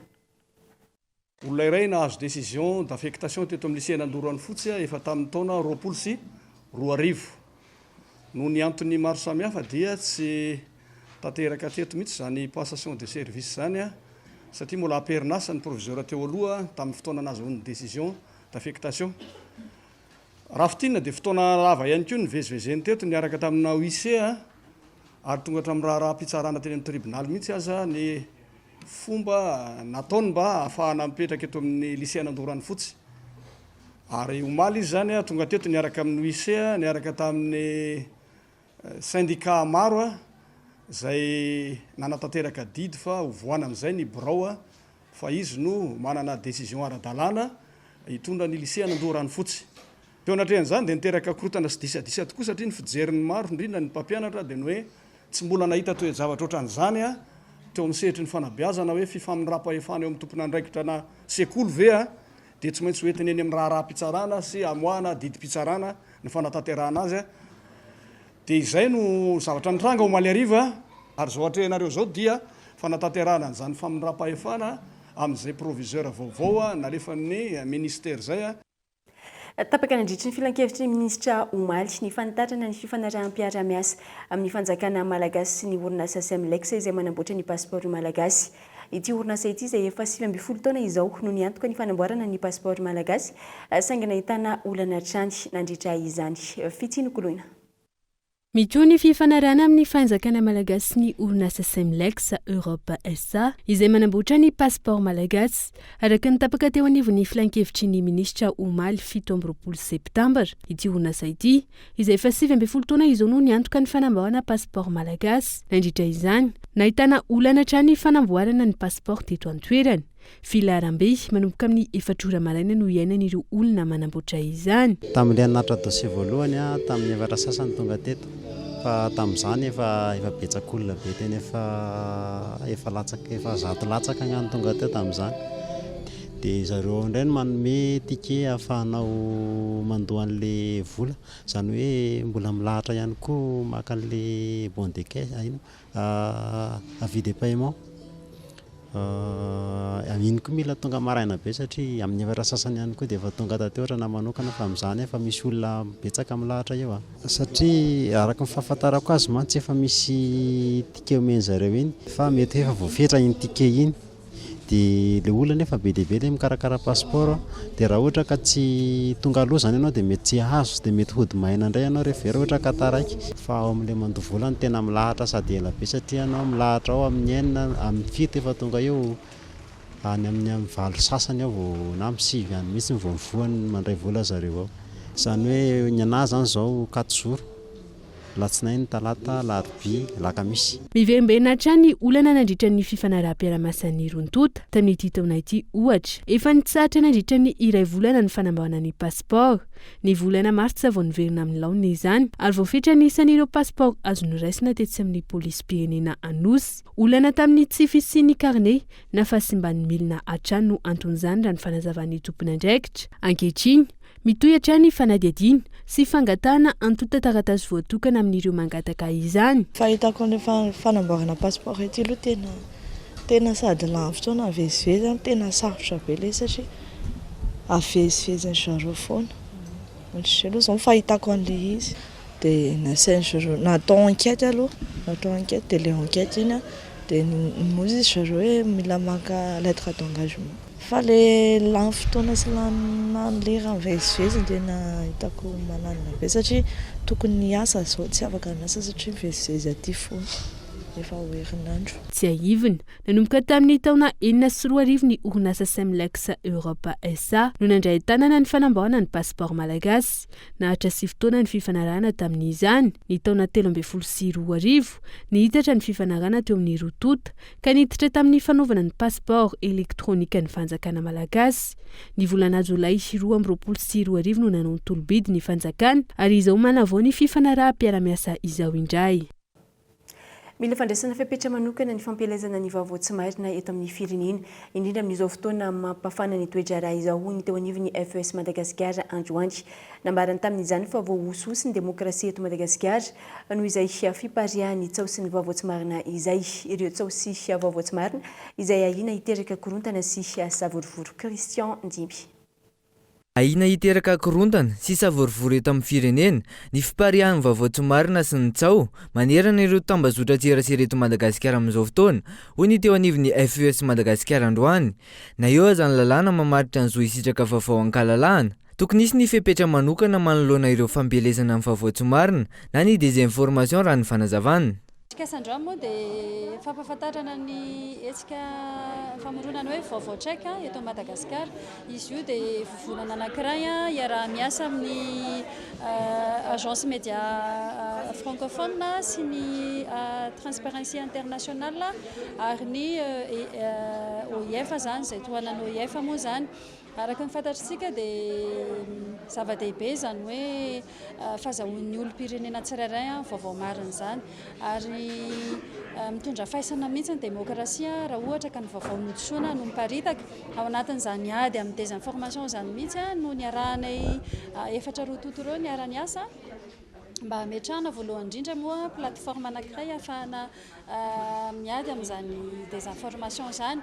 Olona iray nahazo décision d'affectation teto amin'ny lycée Andoharanofotsy efa tamin'ny taona 2020. Noho ny antony maro samihafa dia tsy tanteraka teto mihitsy izany passation de service izany satria mbola am-perinasa ny proviseur teo aloha tamin'ny fotoana nahazoany ny décision d'affectation. Raha fintinina dia fotoana lava ihany koa nivezivezeny teto niaraka tamina huissier ary tonga hatramin'ny raharaham-pitsarana teny amin'ny tribonaly mihitsy aza ny Fomba nataony mba hahafahana mipetraka eto amin'ny Lycée Anandoranofotsy. Ary omaly izy izany tonga teto niaraka amin'ny huissier, niaraka tamin'ny syndicat maro izay nanatanteraka didy fa hovohana amin'izay ny birao fa izy no manana décision ara-dalàna hitondra ny Lycée Anandoharanofotsy. Teo anatrehan'izany dia niteraka korontana sy disadisa tokoa satria ny fijerin'ny maro, indrindra ny mpampianatra dia ny hoe Tsy mbola nahita toe-javatra ohatran'izany aho teo amin'ny sehatry ny fanabeazana hoe fifamindram-pahefana eo amin'ny tompon'andraikitra na sekoly ve dia tsy maintsy hoentina eny amin'ny raharaham-pitsarana sy hamoahana didim-pitsarana ny fanatanterahana azy. Dia izay no zavatra nitranga omaly hariva ary izao atrehinareo izao dia fanatanterahana an'izany famindram-pahefana amin'izay proviseur vaovao nalefan'ny ministera izay. Tapaka nandritry ny filankevitry ny minisitra omaly ny fanitarana ny fifanaraham-piarahamiasa amin'ny fanjakana malagasy sy ny orinasa Semlex izay manamboatra ny pasipaoro malagasy. Ity orinasa ity izay efa 19 taona izao no niantoka ny fanamboarana ny pasipaoro malagasy saingy nahitana olana hatrany nandritra izany. Fitia nokoloina. Mitohy ny fifanarahana amin'ny fanjakana malagasy sy ny orinasa Semlex Europe SA izay manamboatra ny pasipaoro malagasy, araka ny tapaka teo anivon'ny filankevitry ny minisitra omaly 27 septambra. Ity orinasa ity, izay efa 19 taona izao no niantoka ny fanamboarana pasipaoro malagasy. Nandritra izany, nahitana olana hatrany ny fanamboarana ny pasipaoro teto an-toerana. Filaharambe, manomboka amin'ny efatra ora maraina no iainan'ireo olona manamboatra izany. Tamin'ilay nanatitra dossier voalohany aho tamin'ny efatra sasany tonga teto fa tamin'izany efa efa betsaka olona be tena efa efa latsaka efa zato latsaka angamba no tonga teo tamin'izany. Dia zareo ao indray no manome ticket ahafahanao mandoa an'ilay vola, izany hoe mbola milahatra ihany koa maka an'ilay bon de caisse, inona? Avis de paiement, iny koa mila tonga maraina be satria amin'ny efatra sasany ihany koa dia efa tonga taty ohatra na manokana fa amin'izany efa misy olona betsaka milahatra eo a. Satria araka ny fahafantarako azy mantsy efa misy ticket omen-zareo iny fa mety hoe efa voafetra iny ticket iny. Dia ilay olona nefa be dia be ilay mikarakara passeport dia raha ohatra ka tsy tonga aloha izany ianao dia mety tsy hahazo dia mety hody maina indray ianao rehefa avy eo raha ohatra ka taraiky. Fa ao amin'ilay mandoa vola no tena milahatra sady ela be satria ianao milahatra ao amin'ny enina, amin'ny fito efa tonga eo, any amin'ny amin'ny valo sasany ao vao na amin'ny sivy any mihitsy vao mivoha ny mandray vola zareo ao. Izany hoe ny anà izany izao quatre jours. Alatsinainy, talata, alarobia, alakamisy. Miverimberina hatrany ny olana nandritra ny fifanaraham-piarahamasan'ny roa tonta. Tamin'ity taona ity, ohatra, efa nitsahatra nandritra ny iray volana ny fanamboarana ny pasipaoro. Ny volana martsa vao niverina amin'ny laoniny izany, ary voafetra ny isan'ireo pasipaoro azo noraisina tetsy amin'ny polisim-pirenena Anosy. Olana tamin'ny tsy fisian'ny karne na fahasimban'ny milina hatrany no anton'izany raha ny fanazavan'ny tompon'andraikitra. Ankehitriny, Mitohy hatrany ny fanadihadiana sy fangatahana antontan-taratasy voatokana amin'ireo mangataka izany. Fahitako an'io fanamboarana passeport ity aloha tena tena sady lany fotoana mivezivezy an, tena sarotra be ilay izy satria avezivezin'ny zareo foana, ohatr'izay aloha izao ny fahitako an'ilay izy. Dia nasain'ny zareo natao enquête aloha, natao enquête dia ilay enquête iny an, dia moa izy zareo hoe mila maka lettre d'engagement. Fa le lany fotoana sy lany lany lera mivezivezy no tena hitako mananina be satria tokony hiasa zao tsy afaka miasa satria mivezivezy aty foana. Efa ho herinandro. Tsiahivina, nanomboka tamin'ny taona 2006 ny orinasa Semlex Europe SA no nandray an-tanana ny fanamboarana ny pasipaoro malagasy. Naharitra sivy taona ny fifanarahana tamin'izany. Ny taona 2013, nihitatra ny fifanarahana teo amin'ny roa tonta ka niditra tamin'ny fanaovana ny pasipaoro elektronikan'ny fanjakana malagasy. Ny volana jolay 2022 no nanao ny tolo-bidy ny fanjakana ary izao manavao ny fifanaraham-piarahamiasa izao indray. Mila fandraisana fepetra manokana ny fampielezana ny vaovao tsy marina eto amin'ny firenena, indrindra amin'izao fotoana mampafana ny toe-draharaha izao, hoy ny teo anivon'ny FES Madagasikara androany. Nambarany tamin'izany fa voahosihosy ny demokrasia eto Madagasikara noho izay fipariahan'ny tsaho sy ny vaovao tsy marina izay. Ireo tsaho sy vaovao tsy marina izay ahiana hiteraka korontana sy savorovoro. Christian Ndimby. Ahiana hiteraka korontana sy savorovoro eto amin'ny firenena ny fipariahan'ny vaovao tsy marina sy ny tsaho manerana ireo tambazotran-tserasera eto Madagasikara amin'izao fotoana, hoy ny teo anivon'ny FES Madagasikara androany. Na eo aza ny lalàna mamaritra ny zo hisitraka vaovao an-kalalahana, tokony hisy ny fepetra manokana manoloana ireo fampielezana ny vaovao tsy marina na ny désinformation raha ny fanazavana. Atrikasa androany moa dia fampahafantarana ny hetsika famoronana hoe Vaovao Check eto Madagasikara. Izy io dia vovonana anankiray iaraha-miasa amin'ny Agence Média Francophone sy ny Transparency International ary ny OIF izany, izay tohanan'ny OIF moa izany. Araka ny fantatr'isika dia zava-dehibe izany hoe fahazahoan'ny olom-pirenena tsirairay vaovao marina izany ary mitondra faisana mihitsy ny demokrasia raha ohatra ka ny vaovao nodisoana no miparitaka. Ao anatin'izany ady amin'ny désinformation izany mihitsy no niarahanay efatra roa tonta ireo niara-niasa mba hametrahana voalohany indrindra moa plateforme anankiray ahafahana miady amin'izany désinformation izany.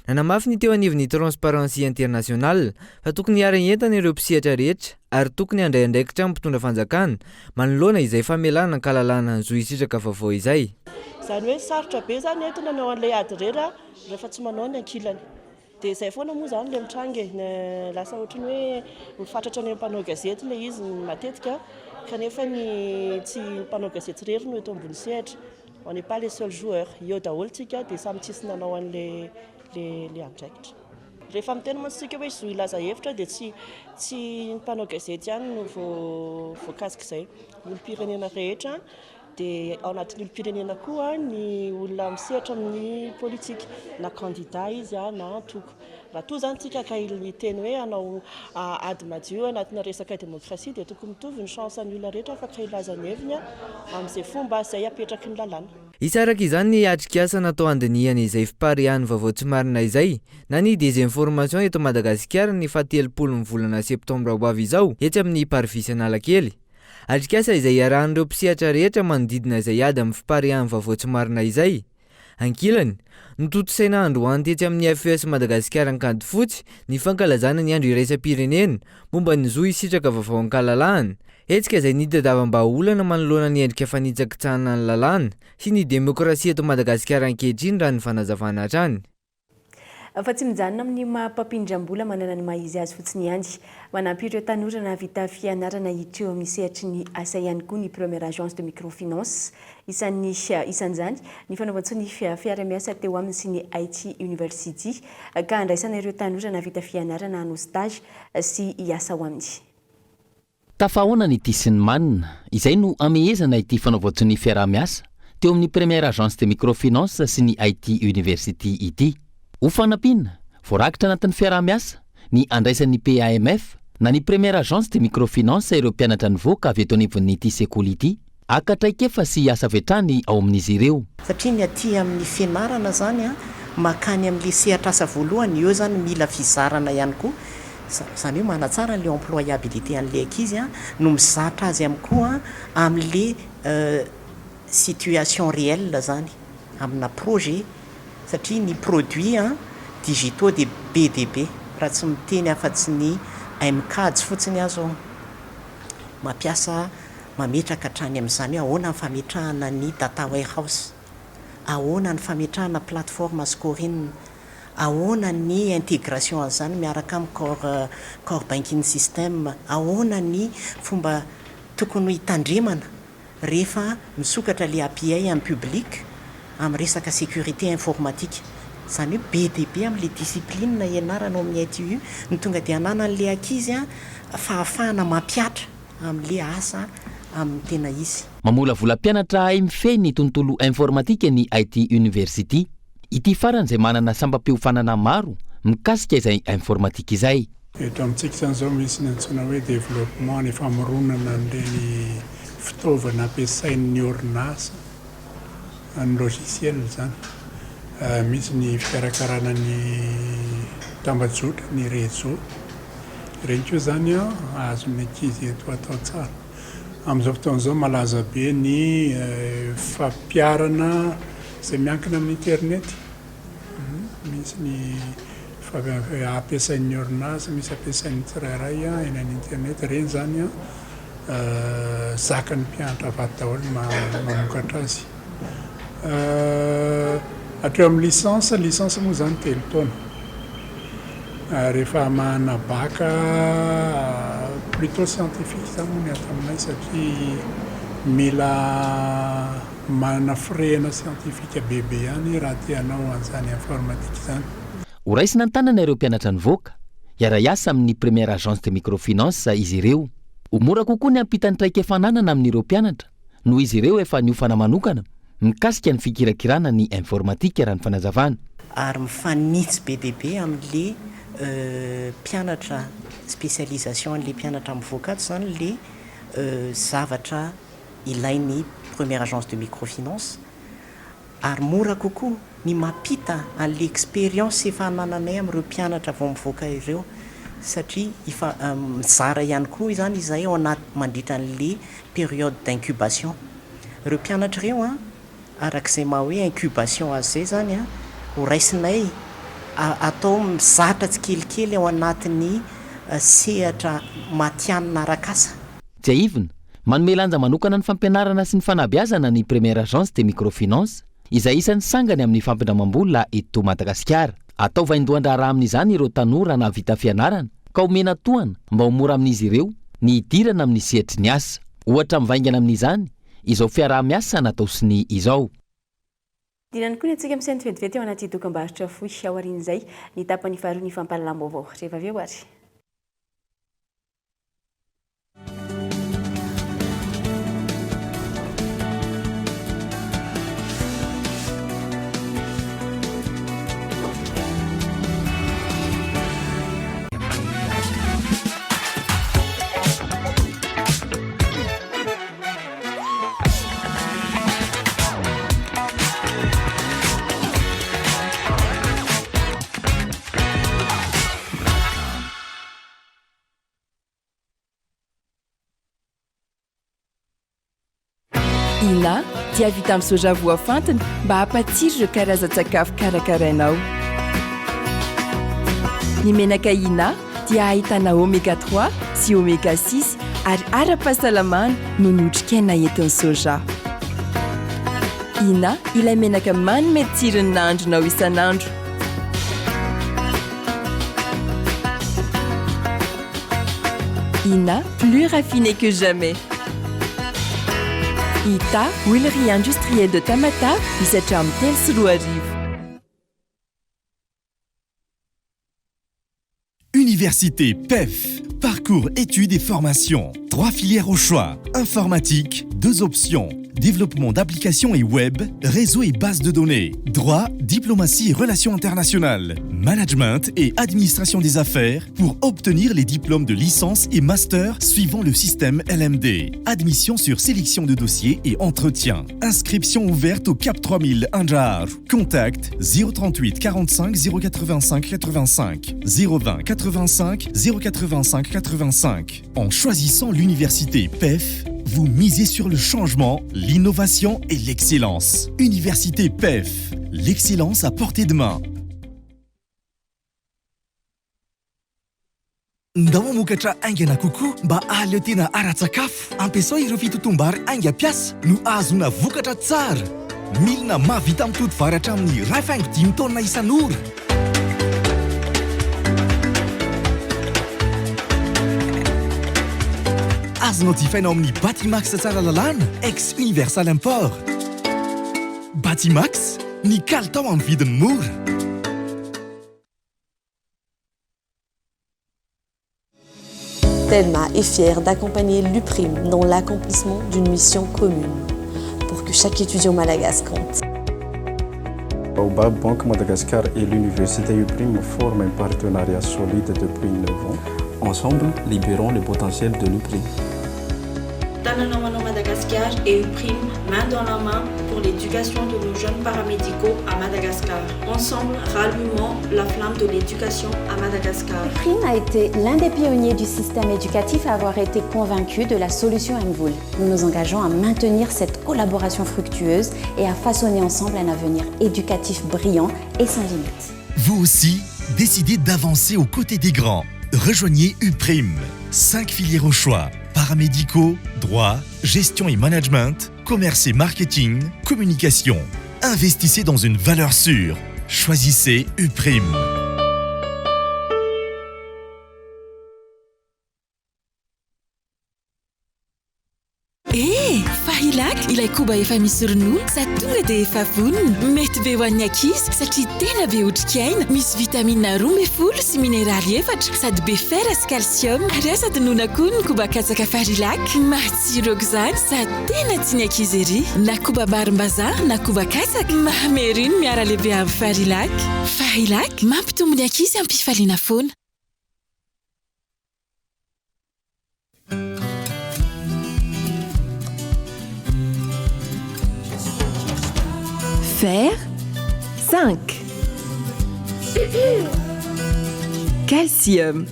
Nanamafy ny teo anivon'ny Transparency International fa tokony hiara-hientana ireo mpisehatra rehetra ary tokony handray andraikitra ny mpitondra fanjakana manoloana izay famelana an-kalalahana ny zo hisitraka vaovao izay. Izany hoe sarotra be izany eto ny hanao an'ilay ady irery rehefa tsy manao ny ankilany. Dia izay foana moa izany ilay mitranga e. Lasa ohatran'ny hoe mifatratra any amin'ny mpanao gazety ilay izy matetika kanefa ny tsy ny mpanao gazety irery no eto ambony sehatra. On n'est pas les seuls joueurs. Eo daholo tsika dia samy tsisy nanao an'le le le andraikitra. Rehefa miteny mantsy tsika hoe zo hilaza hevitra dia tsy tsy ny mpanao gazety ihany no voakasik'izay. Ny olom-pirenena rehetra dia ao anatin'ny olom-pirenena koa ny olona misehatra amin'ny politika na kandida izy na antoko. Raha toa izany tsika ka hiteny hoe hanao ady madio anatina resaka demokrasia dia tokony mitovy ny chance an'ny olona rehetra afaka hilaza ny heviny amin'izay fomba izay apetraky ny lalàna. Hisy araka izany ny atrikasa natao handinihana izay fipariahan'ny vaovao tsy marina izay na ny désinformation eto Madagasikara ny fahatelopolo ny volana septambra ho avy izao etsy amin'ny Parvis Analakely. Atrikasa izay iarahan'ireo mpisehatra rehetra manodidina izay ady amin'ny fipariahan'ny vaovao tsy marina izay. Ankilany, notontosaina androany tetsy amin'ny FES Madagasikara Ankadifotsy ny fankalazana ny andro iraisam-pirenena momba ny zo hisitraka vaovao an-kalalahana, hetsika izay nitadiavam-bahaolana manoloana ny endrika fanitsakitsahana ny lalàna sy ny demokrasia eto Madagasikara ankehitriny raha ny fanazavana hatrany. Fa tsy mijanona amin'ny maha mpampindram-bola manana ny maha izy azy fotsiny ihany. Manampy ireo tanora nahavita fianarana hiditra eo amin'ny sehatry ny asa ihany koa ny Première Agence de Microfinance. Isan'ny isan'izany ny fanaovan-tsoa ny fiarahamiasa teo aminy sy ny IT University ka handraisana ireo tanora nahavita fianarana hanao stage sy hiasa ao aminy. Tafahaona ny tia sy ny manina, izay no hamehezana ity fanaovan-tsonia fiaraha-miasa teo amin'ny Première Agence de Microfinance sy ny IT University ity. Ho fanampiana, voarakitra anatin'ny fiaraha-miasa, ny handraisan'ny PAMF na ny Première Agence de Microfinance ireo mpianatra nivoaka avy eto anivon'ity sekoly ity, haka traikefa sy hiasa avy hatrany ao amin'izy ireo. Satria ny aty amin'ny fianarana izany mankany amin'ilay sehatr'asa voalohany, eo izany mila fizarana ihany koa Izany hoe manatsara an'ilay employabilité an'ilay ankizy no mizatra azy ihany koa amin'ilay situation réelle izany, amina projet satria ny produit digitaux dia be dia be, raha tsy miteny afa-tsy ny MCADS fotsiny aho izao mampiasa mametraka hatrany amin'izany hoe ahoana ny fametrahana ny data warehouse, ahoana ny fametrahana plateforme scoring, Ahoana ny intégration an'izany miaraka amin'ny core core banking system? Ahoana ny fomba tokony hitandremana rehefa misokatra le API amin'ny public? amin'ny resaka sécurité informatique. Izany hoe be dia be amin'ilay discipline ianarana ao amin'ny ITU no tonga dia ananan'ilay ankizy fahafahana mampihatra amin'ilay asa amin'ny tena izy. Mamolavola mpianatra hahay mifehy ny tontolo informatika ny IT University. Ity farany izay manana sampam-piofanana maro mikasika izay informatika izay. Eto amintsika izany izao misy ny antsoina hoe développement, ny famoronana an'ireny fitaovana ampiasain'ny orinasa, ny logiciel izany. Misy ny fikarakarana ny tambajotra, ny réseau. Ireny koa izany azon'ny ankizy eto atao tsara. Amin'izao fotoana izao malaza be ny fampiharana izay miankina amin'ny internet. Misy ny ampiasain'ny orinasa, misy ampiasain'ny tsirairay eny amin'ny internet. Ireny izany zakan'ny mpianatra avy ato daholo ny mamokatra azy. Hatreo amin'ny licence, licence moa izany telo taona. Rehefa hamahana bac plutôt scientifique izany moa ny ato aminay satria mila manana firehana scientifique bebe ihany raha te hanao an'izany informatique izany. Ho raisina an-tanana ireo mpianatra nivoaka, hiara-hiasa amin'ny Première Agence de Microfinance izy ireo. Ho mora kokoa ny hampita ny traikefa ananana amin'ireo mpianatra noho izy ireo efa niofana manokana mikasika ny fikirakirana ny informatika raha ny fanazavana. Ary mifanitsy be dia be amin'le mpianatra spécialisation an'le mpianatra mivoaka ato izany le zavatra ilain'ny première agence de microfinance ary mora kokoa ny mampita an'le expérience efa anananay amin'ireo mpianatra vao mivoaka ireo satria efa mizara ihany koa izany izahay ao anaty mandritra an'le période d'incubation. Ireo mpianatra ireo an, araka izay maha hoe incubation azy izay izany an, ho raisinay atao mizatra tsikelikely ao anatin'ny sehatra matihanina arak'asa. Tsiahivina, manome lanja manokana ny fampianarana sy ny fanabeazana ny Première Agence de Microfinance, izay isan'ny sangany amin'ny fampindramam-bola eto Madagasikara. Atao vaindohan-draharaha amin'izany ireo tanora nahavita fianarana ka omena tohana mba ho mora amin'izy ireo ny hidirana amin'ny sehatry ny asa. Ohatra mivaingana amin'izany izao fiaraha-miasa natao sonia izao. Dinany koa ny antsika misainty vetivety ao anaty dokambarotra fohy. Aorian'izay, ny tapany faharoa ny fampahalalam-baovao. Rehefa avy eo ary. Ina dia vita amin'ny soja voafantina mba hampatsiro ireo karazan-tsakafo karakarainao. Ny menaka Ina dia ahitana oméga 3 sy oméga 6 ary ara-pahasalamana noho ny otrikaina entin'ny soja. Ina ilay menaka manome tsiro ny nahandronao isan'andro. Ina, plus raffiné que jamais. Ita, huilerie industrielle de Tamatave, misy hatramin'ny 2003. Université PEF, parcours études et formation. Trois filières au choix. Informatique, deux options. Développement d'applications et web, réseau et base de données. Droit, diplomatie et relations internationales. Management et administration des affaires pour obtenir les diplômes de licence et master suivant le système LMD. Admission sur sélection de dossiers et entretien. Inscription ouverte au CAP 3000 Anjar. Contact 038 45 085 85 020 85 085 85. En choisissant l'université PEF, vous misez sur le changement, l'innovation et l'excellence. Université PEF, l'excellence à portée de main. Ndao hamokatra haingana kokoa mba hahaleo tena ara-tsakafo. Ampiasao ireo fitotoam-bary haingam-piasa no hahazoana vokatra tsara. Milina mahavita mitoto vary hatramin'ny 1,5 taonina isan'ora. Azonao jifaina ao amin'ny Batimax Tsaralalàna, ex Universal Import. Batimax, ny kalitao amin'ny vidiny mora. Telma est fière d'accompagner l'UPRIM dans l'accomplissement d'une mission commune pour que chaque étudiant malagasy compte. Baobab Bank Madagascar et l'Université UPRIM forment un partenariat solide depuis 9 ans. Ensemble, libérons le potentiel de l'UPRIM. Tanana Ho Anao Madagascar et UPRIM, main dans la main pour l'éducation de nos jeunes paramédicaux à Madagascar. Ensemble, rallumons la flamme de l'éducation à Madagascar. UPRIM a été l'un des pionniers du système éducatif à avoir été convaincu de la solution MVOL. Nous nous engageons à maintenir cette collaboration fructueuse et à façonner ensemble un avenir éducatif brillant et sans limite. Vous aussi, décidez d'avancer aux côtés des grands. Rejoignez UPRIM. 5 filières au choix. Paramédicaux, droit, gestion et management, commerce et marketing, communication. Investissez dans une valeur sûre. Choisissez UPRIM. Eh! Fahilac, ilay koba efa misy ronono sady tonga dia efa vonona. Mety be ho an'ny ankizy satria tena be otrikaina. Misy vitamina 12 sy mineraly efatra sady be fer sy calcium. Ary aza adinoina koa ny koba katsaka Farilac. Matsiro aok'izany sady tena tian'ny ankizy ery. Na koba varim-bazaha na koba katsaka, mamy ery ny miara-lehibe amin'ny Farilac. Farilac, mampitombo ny ankizy am-pifaliana foana. Fer, zinc, calcium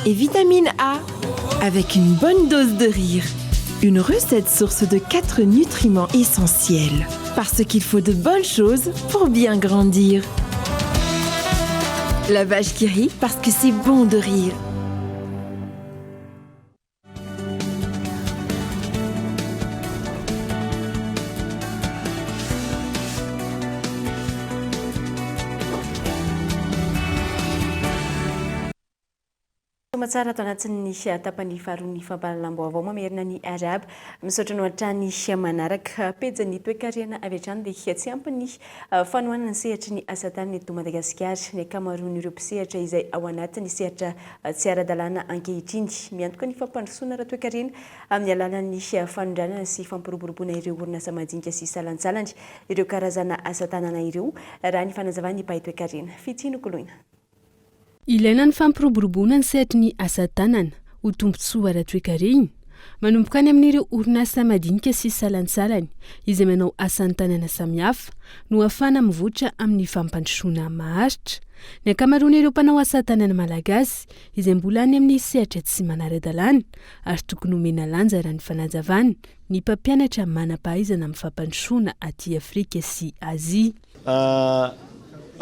et vitamine A avec une bonne dose de rire. Une recette source de quatre nutriments essentiels. Parce qu'il faut de bonnes choses pour bien grandir. La vache qui rit parce que c'est bon de rire. Soamatsara ato anatin'ny tapany faharoan'ny fampahalalam-baovao mamerina ny arahaba. Misaotra anao hatrany manaraka. Pejin'ny toekarena avy hatrany dia tsy ampy ny fanohanana ny sehatry ny asa tanana eto Madagasikara. Ny ankamaroan'ireo mpisehatra izay ao anatin'ny sehatra tsy ara-dalàna ankehitriny. Miantoka ny fampandrosoana ara-toekarena amin'ny alalan'ny fanondranana sy fampiroboroboana ireo orinasa madinika sy salantsalany ireo karazana asa tanana ireo, raha ny fanazavan'ny mpahay toekarena. Fitia Nokoloina. Ilaina ny fampiroboroboana ny sehatry ny asa tanana ho tombontsoa ara-toekarena, manomboka any amin'ireo orinasa madinika sy salantsalany izay manao asan-tanana samihafa no ahafahana mivoatra amin'ny fampandrosoana maharitra. Ny ankamaroan'ireo mpanao asa tanana malagasy izay mbola any amin'ny sehatra tsy manara-dalàna ary tokony homena lanja raha ny fanazavana ny mpampianatra manam-pahaizana amin'ny fampandrosoana aty Afrika sy Azia.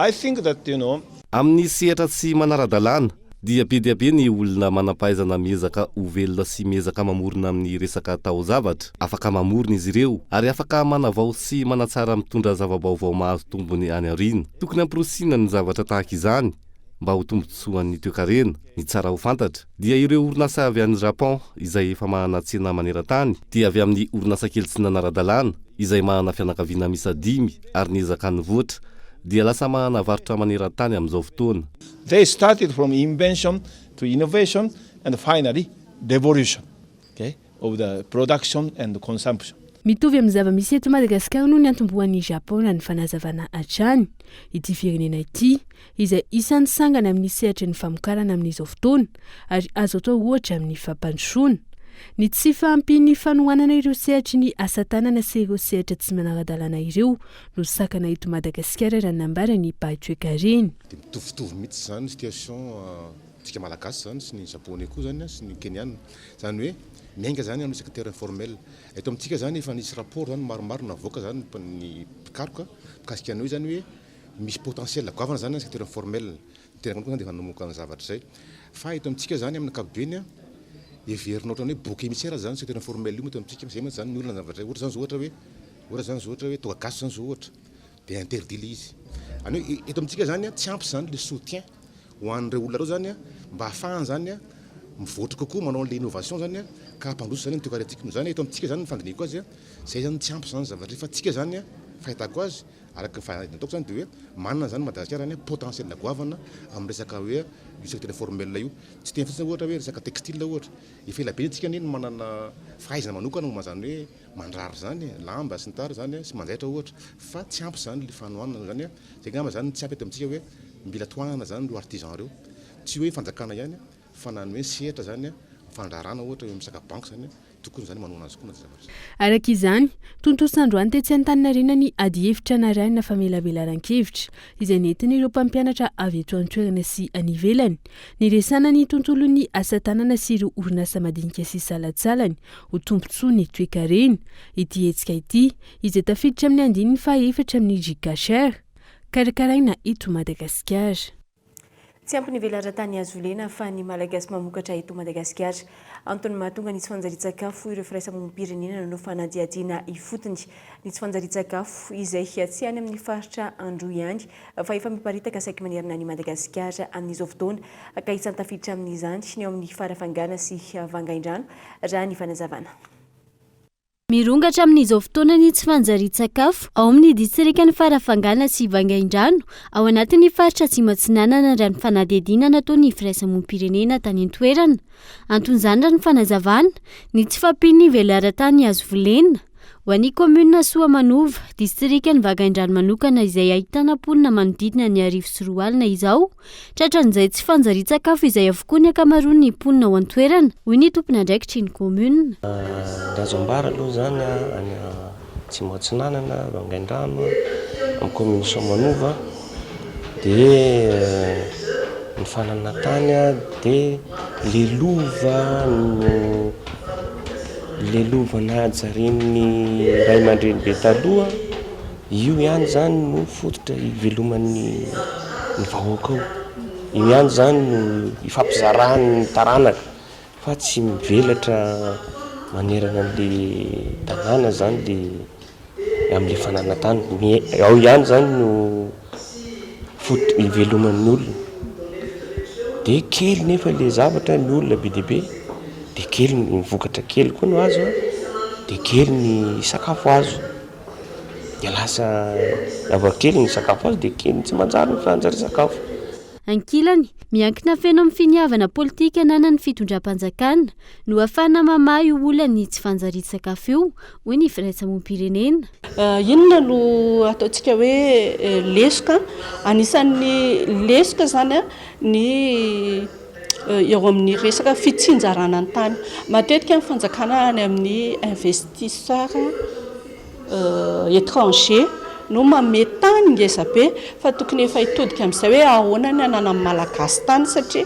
I think that you know. Amin'ny sehatra tsy manara-dalàna, dia be dia be ny olona manam-pahaizana miezaka ho velona sy miezaka mamorona amin'ny resaka taozavatra. Afaka mamorona izy ireo, ary afaka manavao sy manatsara mitondra zava-baovao mahazo tombony any aoriana. Tokony hamporisiana ny zavatra tahaka izany mba ho tombontsoan'ny toekarena. Ny tsara ho fantatra, dia ireo orinasa avy any Japon izay efa manana tsena maneran-tany, dia avy amin'ny orinasa kely tsy nanara-dalàna, izay manana fianakaviana miisa dimy ary niezaka nivoatra, dia lasa manana varotra maneran-tany amin'izao fotoana. They started from invention to innovation and finally revolution okay of the production and consumption. Mitovy amin'ny zava-misy eto Madagasikara no niantombohan'i Japon raha ny fanazavana hatrany. Ity firenena ity, izay isan'ny sangany amin'ny sehatry ny famokarana amin'izao fotoana ary azo atao ohatra amin'ny fampandrosoana. Ny tsy fahampian'ny fanohanana ireo sehatry ny asa tanana sy ireo sehatra tsy manara-dalàna ireo no sakana eto Madagasikara raha ny nambaran'ny mpahay toekarena. Dia mitovitovy mihitsy izany situation tsika malagasy izany sy ny japonais koa izany sy ny keniana. Izany hoe miainga izany amin'ny secteur informel. Eto amintsika izany efa nisy rapport izany maromaro navoaka izany ny mpikaroka mikasika ny hoe izany hoe misy potentiel goavana izany ny secteur informel. Ny tenako manokana izany dia efa namoaka ny zavatra izay. Fa eto amintsika izany amin'ny ankapobeny heverina ohatran'ny hoe bouc émissaire izany secteur informel io eto amintsika. Izay mantsy izany ny olana zavatra izay. Ohatra izany izao ohatra hoe ohatra izany izao ohatra hoe toaka gasy izany izao ohatra dia interdit ilay izy. Izany hoe eto amintsika izany tsy ampy izany ilay soutien ho an'ireo olona ireo izany mba hahafahany izany mivoatra kokoa manao an'ilay innovation izany ka hampandroso izany ny toekarentsika. Noho izany eto amintsika izany ny fandinihiko azy, izay izany tsy ampy izany zavatra io fa tsika izany. fahitako azy, araka ny fanadihadiana nataoko zany dia hoe manana zany Madagasikara zany potentiel goavana amin'ny resaka hoe io secteur informel io. Tsy teny fotsiny ohatra hoe resaka textile ohatra. Efa ela be tsika anie no manana fahaizana manokana momba an'izany hoe mandrary izany e, lamba sy ny tariny izany sy manjaitra ohatra fa tsy ampy izany le fanohanana izany a, zay angamba izany no tsy ampy eto amintsika hoe mila tohanana izany ireo artisan ireo, tsy hoe fanjakana ihany fa na ny hoe sehatra izany fandraharahana ohatra eo amin'ny resaka banky izany tokony izany manohana azy koa na zavatra izay. Araka izany, tontosa androany tetsy Antaninarenina ny adihevitra narahina famelabelaran-kevitra izay nentin'ireo mpampianatra avy eto an-toerana sy any ivelany. Niresahana ny tontolon'ny asa tanana sy ireo orinasa madinika sy salantsalany ho tombontsoa ny toekarena. Ity hetsika ity, izay tafiditra amin'ny andininy fahaefatra amin'ny JKHR, karakaraina eto Madagasikara. Tsy ampy ny velaran-tany azo volena fa ny Malagasy mamokatra eto Madagasikara. Antony mahatonga ny tsy fanjarian-tsakafo ireo firaisamonim-pirenena nanao fanadihadiana ifotony. Ny tsy fanjarian-tsakafo izay tsy any amin'ny faritra Androy ihany fa efa miparitaka saiky manerana an'i Madagasikara amin'izao fotoana ka isan'ny tafiditra amin'izany ny ao amin'ny Farafangana sy Vangaindrano, raha ny fanazavana. Mirongatra amin'izao fotoana ny tsy fanjarian-tsakafo ao amin'ny distrikan'i Farafangana sy Vangaindrano, ao anatin'ny faritra Atsimo Atsinanana raha ny fanadihadiana nataon'ny firaisamonim-pirenena tany an-toerana. Anton'izany raha ny fanazavana, ny tsy fahampian'ny velaran-tany azo volena. Ho an'ny kaominina Soamanova, distrikan'i Vangaindrano manokana izay ahitana mponina manodidina ny 1020 izao, tratran'izay tsy fanjarian-tsakafo izay avokoa ny ankamaroan'ny mponina ao an-toerana, hoy ny tompon'andraikitry ny kaominina. Ny azo ambara aloha izany any Atsimo Atsinanana, Vangaindrano, amin'ny kaominina Soamanova dia ny fananantany dia le lova no le lova nahajarian'ny ray aman-dreny be taloha, io ihany izany no fototra iveloman'ny ny vahoaka ao, io ihany izany no ifampizaran'ny taranaka fa tsy mivelatra manerana an'le tanàna izany le amin'ilay fananan-tany. Ao ihany izany no fototra iveloman'ny olona. Dia kely nefa ilay zavatra, ny olona be dia be, dia kely ny vokatra kely koa no azo an, dia kely ny sakafo azo. Dia lasa raha vao kely ny sakafo azo dia kely tsy manjary ny fanjarian-tsakafo. Ankilany, miankina feno amin'ny finiavana politika ananan'ny fitondram-panjakana no ahafahana mamaha io olan'ny tsy fanjarian-tsakafo io, hoy ny firaisamonim-pirenena. Inona no ataontsika hoe lesoka? Anisan'ny lesoka izany ny eo amin'ny resaka fitsinjarana ny tany. Matetika ny fanjakana any amin'ny investisseur étranger no manome tany ngeza be fa tokony efa hitodika amin'izay hoe ahoana ny hananan'ny Malagasy tany satria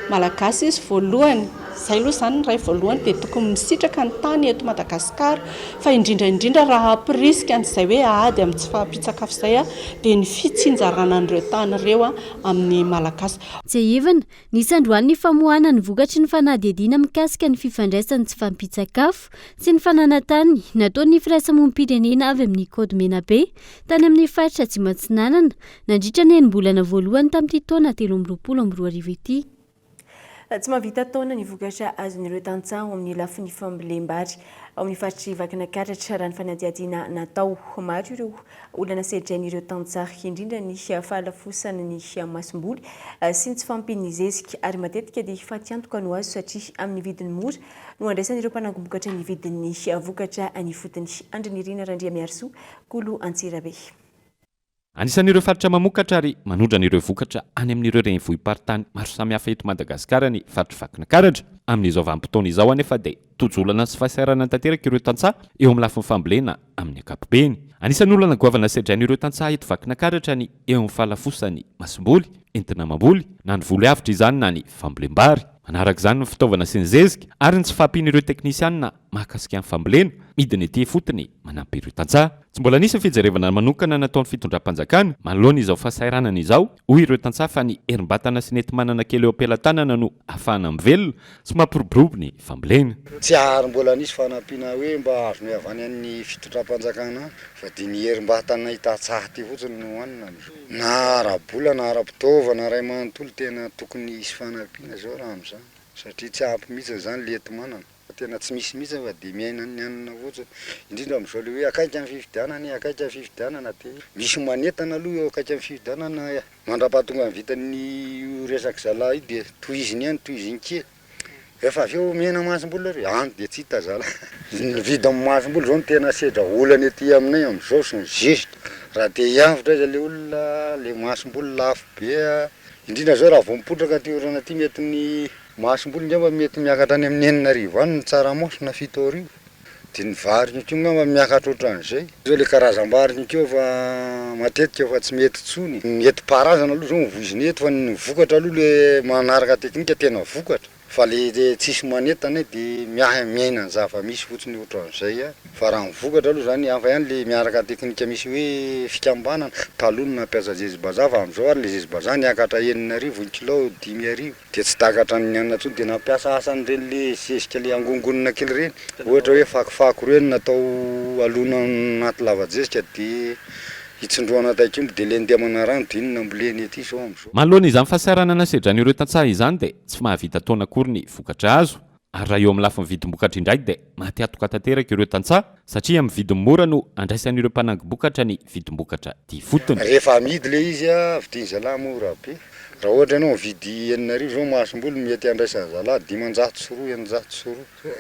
Malagasy izy voalohany, izay aloha izany ny iray voalohany dia tokony misitraka ny tany eto Madagasikara fa indrindra indrindra raha hampirisika an'izay hoe ady amin'ny tsy fahampian-tsakafo izay dia ny fitsinjarana an'ireo tany ireo amin'ny Malagasy. Tsiahivina, nisy androany ny famoahana ny vokatry ny fanadihadiana mikasika ny fifandraisan'ny tsy fahampian-tsakafo sy ny fananan-tany nataon'ny firaisamonim-pirenena avy amin'ny Code Menabe tany amin'ny faritra Atsimo Atsinanana Nandritra ny enim-bolana voalohany tamin'ity taona 2023 ity. Tsy mahavita taona ny vokatra azon'ireo tantsaha ao amin'ny lafiny fambolem-bary ao amin'ny faritr'i Vakinakaratra, raha ny fanadihadiana natao. Maro ireo olana sedrain'ireo tantsaha, indrindra ny fahalafosan'ny masomboly sy ny tsy fahampian'ny zezika, ary matetika dia fatiantoka no azo satria amin'ny vidiny mora no andraisan'ireo mpanangom-bokatra ny vidin'ny vokatra any ifotony. Andry Nirina Randriamiarisoa, Kolo Antsirabe. Anisan'ireo faritra mamokatra ary manondrana ireo vokatra any amin'ireo renivohi-paritany maro samihafa eto Madagasikara ny faritr'i Vakinankaratra. Amin'izao vanim-potoana izao anefa dia tojo olana sy fahasahiranana tanteraka ireo tantsaha eo amin'ny lafiny fambolena amin'ny ankapobeny. Anisan'ny olana goavana sedrain'ireo tantsaha eto Vakinankaratra ny eo amin'ny fahalafosan'ny masomboly entina mamboly, na ny voly avotra izany na ny fambolem-bary. Manaraka izany ny fitaovana sy ny zezika ary ny tsy fahampian'ireo teknisianina mahakasika ny fambolena, midina ety ifotony manampy ireo tantsaha. Tsy mbola nisy ny fijerevana manokana nataon'ny fitondram-panjakana manoloana izao fahasahiranana izao, hoy ireo tantsaha fa ny herim-batana sy ny enti-manana kely eo am-pelatanana no ahafahana mivelona sy mampiroborobo ny fambolena. Tsy ary mbola nisy fanampiana hoe mba azonay avy any amin'ny fitondram-panjakana any fa dia ny herim-batanay tantsaha aty fotsiny no hohanina amin'izao. Na ara-bola na ara-pitaovana iray manontolo tena tokony hisy fanampiana izao raha amin'izany satria tsy ampy mihitsy izany le enti-manana. Tena tsy misy mihitsy fa dia miaina ny hanina fotsiny. Indrindra amin'izao ilay hoe akaiky ny fifidianana e, akaiky ny fifidianana dia misy manentana aloha eo akaiky ny fifidianana mandra-pahatonga ny vitan'io resaka zalahy io dia tohiziny ihany, tohiziny kely. Rehefa avy eo omena masomboly nareo, any dia tsy hita zalahy. Ny vidin'ny masomboly izao no tena sedra olana ety aminay amin'izao sy ny zezika. Raha te hiavotra aza ilay olona, ilay masomboly lafo be, indrindra izao raha vao mipotraka ity orana ity mety ny Masomboly ngamba mety miakatra any amin'ny 6000 any ny tsaramaso na 7000, dia ny vary ihany koa ngamba miakatra ohatran'izay. Zao le karazam-bary ihany koa fa matetika efa tsy mety intsony. Ny nentim-paharazana aloha zao no voizina eto fa ny vokatra aloha le manaraka teknika tena vokatra fa le tsisy manentana de miahy miaina ny zava-misy fotsiny ohatran'izay a. Fa raha ny vokatra aloha zany hafa ihany le miaraka teknika misy hoe fikambanana, taloha no nampiasa zezi-bazaha fa am'zao ary le zezi-bazaha niakatra 6000 ny kilao 5000. Dia tsy takatra ny anona intsony dia nampiasa asa an'ireny le zezika le angongonina kely ireny, ohatra hoe fakofako ireny natao alona anaty lava-jezika dia itsindrohana taikomby dia le ndemana rano dia iny nambolena ety izao amin'izao. Manoloana izany fahasahiranana sedran'ireo tantsaha izany dia tsy mahavita taona akory ny vokatra azo. Ary raha eo amin'ny lafiny vidim-bokatra indray dia maty antoka tanteraka ireo tantsaha satria amin'ny vidiny mora no andraisan'ireo mpanangom-bokatra ny vidim-bokatra aty ifotony. Rehefa amidy ilay izy vidian'ny zalahy mora be. Raha ohatra ianao mividy 6000 izao masomboly mety andraisan'ny zalahy 500, 602.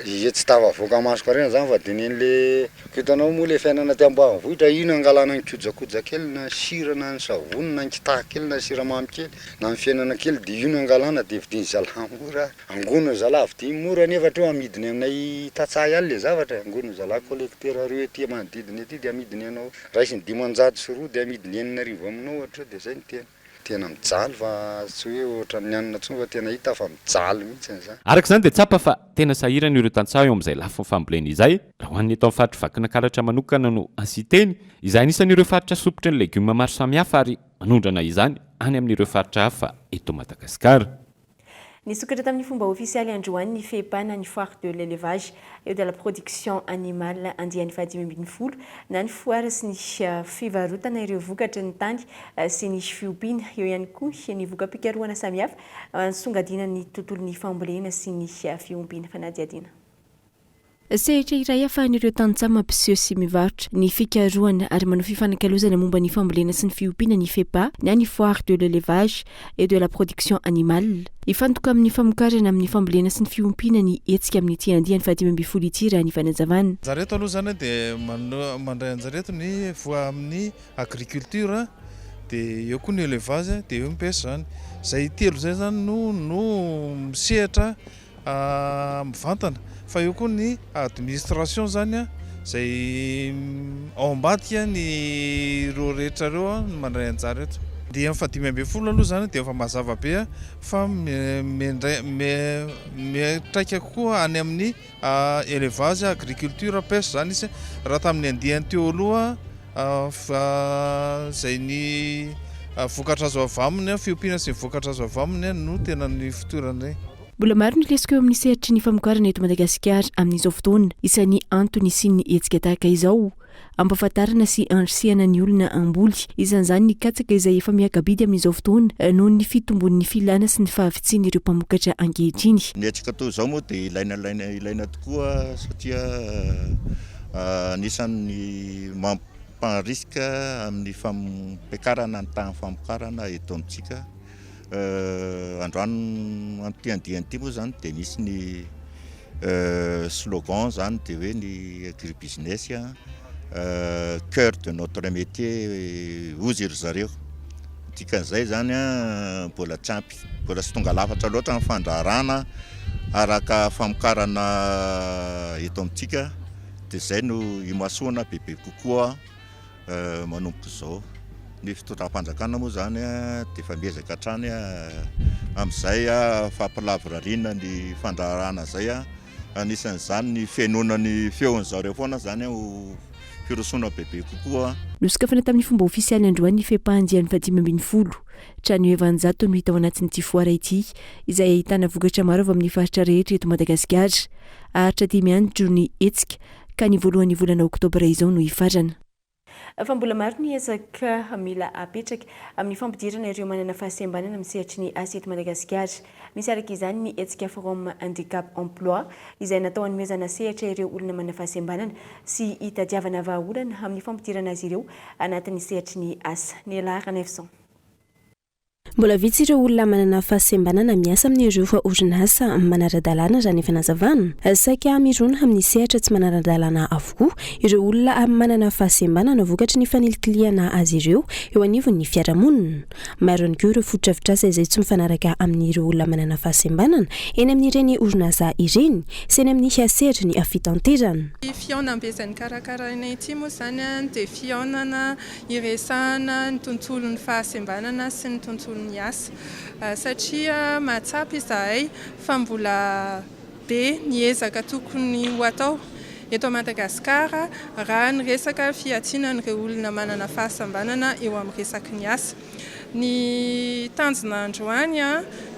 Ie tsy tafavoaka masonkarena izany fa dia nen'le hitanao moa ilay fiainana aty ambanivohitra io no angalana ny kojakoja kely na ny sira na ny savony na ny kitahy kely na ny siramamy kely na ny fiainana kely dia io no angalana dia vidian'ny zalahy mora. Angoniny zalahy vidiany mora nefa hatreo amidiny aminay tantsaha ihany le zavatra e, angoniny zalahy collecteur reo ety manodidina ety de amidiny anao raisiny 500 de amidiny 6000 aminao hatreo de zay no tena tena mijaly fa tsy hoe ohatran'ny anona intsony fa tena hita fa mijaly mihitsiny zany. Araka izany dia tsapa fa tena sahirana ireo tantsaha eo amin'izay lafiny fambolena izay, raha ho an'ny eto amin'ny faritr'i Vakinankaratra manokana no asian-teny, izay anisan'ireo faritra sompitry ny legioma maro samihafa ary manondrana izany any amin'ireo faritra hafa eto Madagasikara. Nisokatra tamin'ny fomba ofisialy androany ny FEPA na ny Foire de l'élevage et de la production animale andiany faha-15 na ny foara sy ny fivarotana ireo vokatry ny tany sy ny fiompiana. Eo ihany koa ny voka-pikarohana samihafa nisongadinan'ny tontolon'ny fambolena sy ny fiompiana. Fanadihadiana. Sehatra iray ahafahan'ireo tantsaha mampiseho sy mivarotra ny fikarohana ary manao fifanakalozana momba ny fambolena sy ny fiompiana ny FEPA na ny Foire de l'élevage et de la production animale. Hifantoka amin'ny famokarana amin'ny fambolena sy ny fiompiana ny hetsika amin'ity andiany faha-15 ity raha ny fanazavana. Anjara eto aloha izany dia mandray anjara eto ny voa amin'ny agriculture dia eo koa ny élevage dia eo ny pêche izany. Izay telo izay izany no no misehatra mivantana fa eo koa ny administration zany izay ao ambadika ny ireo rehetra ireo no mandray anjara eto. Andiany faha-15 aloha izany dia efa mazava be fa miantraika kokoa any amin'ny élevage, agriculture, pêche izany izy raha tamin'ny andiany teo aloha izay ny vokatra azo avy aminy, fiompiana sy ny vokatra azo avy aminy no tena nifotoranay. Mbola maro ny lesoka eo amin'ny sehatry ny famokarana eto Madagasikara amin'izao fotoana. Isan'ny antony hisian'ny hetsika tahaka izao, hampahafantarana sy handrisihana ny olona hamboly. Isan'izany ny katsaka izay efa miaka-bidy amin'izao fotoana noho ny fitombon'ny filana sy ny fahavitsian'ireo mpamokatra ankehitriny. Ny hetsika toy izao moa dia ilaina ilaina ilaina tokoa satria anisan'ny mampirisika amin'ny fampiakarana ny tahan'ny famokarana eto amintsika. Androany amin'ity andiany ity moa izany dia nisy ny slogan izany dia hoe ny agribusiness cœur de notre métier hozy ry zareo. Dikan'izay izany mbola tsy ampy, mbola tsy tonga lafatra loatra ny fandraharahana araka famokarana eto amintsika dia izay no imasoana bebe kokoa. Manomboka izao, ny fitondram-panjakana moa izany dia efa miezaka hatrany amin'izay fampilavorariana ny fandraharahana izay, anisan'izany ny fihenoana ny feon'ny zareo foana izany ho firosoana bebe kokoa. Nosokafana tamin'ny fomba ofisialy androany ny FEPA andiany faha-15. Trano eva an-jatony no hita ao anatin'ity foara ity, izay ahitana vokatra maro avy amin'ny faritra rehetra eto Madagasikara. Haharitra dimy andro ny hetsika ka ny voalohan'ny volana oktobra izao no hifarana. Fa mbola maro ny ezaka mila apetraka amin'ny fampidirana ireo manana fahasembanana amin'ny sehatry ny asa eto Madagasikara. Misy araka izany ny hetsika Forum Handicap Emploi izay natao hanomezana sehatra ireo olona manana fahasembanana sy hitadiavana vahaolana amin'ny fampidirana azy ireo anatin'ny sehatry ny asa. Nela Ranaivoson. Mbola vitsy ireo olona manana fahasembanana miasa amin'ireo orinasa manara-dalàna raha ny fanazavana. Saika mirona amin'ny sehatra tsy manara-dalàna avokoa ireo olona manana fahasembanana vokatry ny fanilikilihana azy ireo eo anivon'ny fiarahamonina. Maro ihany koa ireo fotodrafitrasa izay tsy mifanaraka amin'ireo olona manana fahasembanana eny amin'ireny orinasa ireny sy eny amin'ny sehatry ny fitanterana. Ity fihaonambe izay nokarakarainay ity moa izany dia fihaonana hiresahana ny tontolon'ny fahasembanana sy ny tontolon'ny asa satria mahatsapa izahay fa mbola be ny ezaka tokony ho atao eto Madagasikara raha ny resaka fihantsiana an'ireo olona manana fahasambanana eo amin'ny resaky ny asa. Ny tanjona androany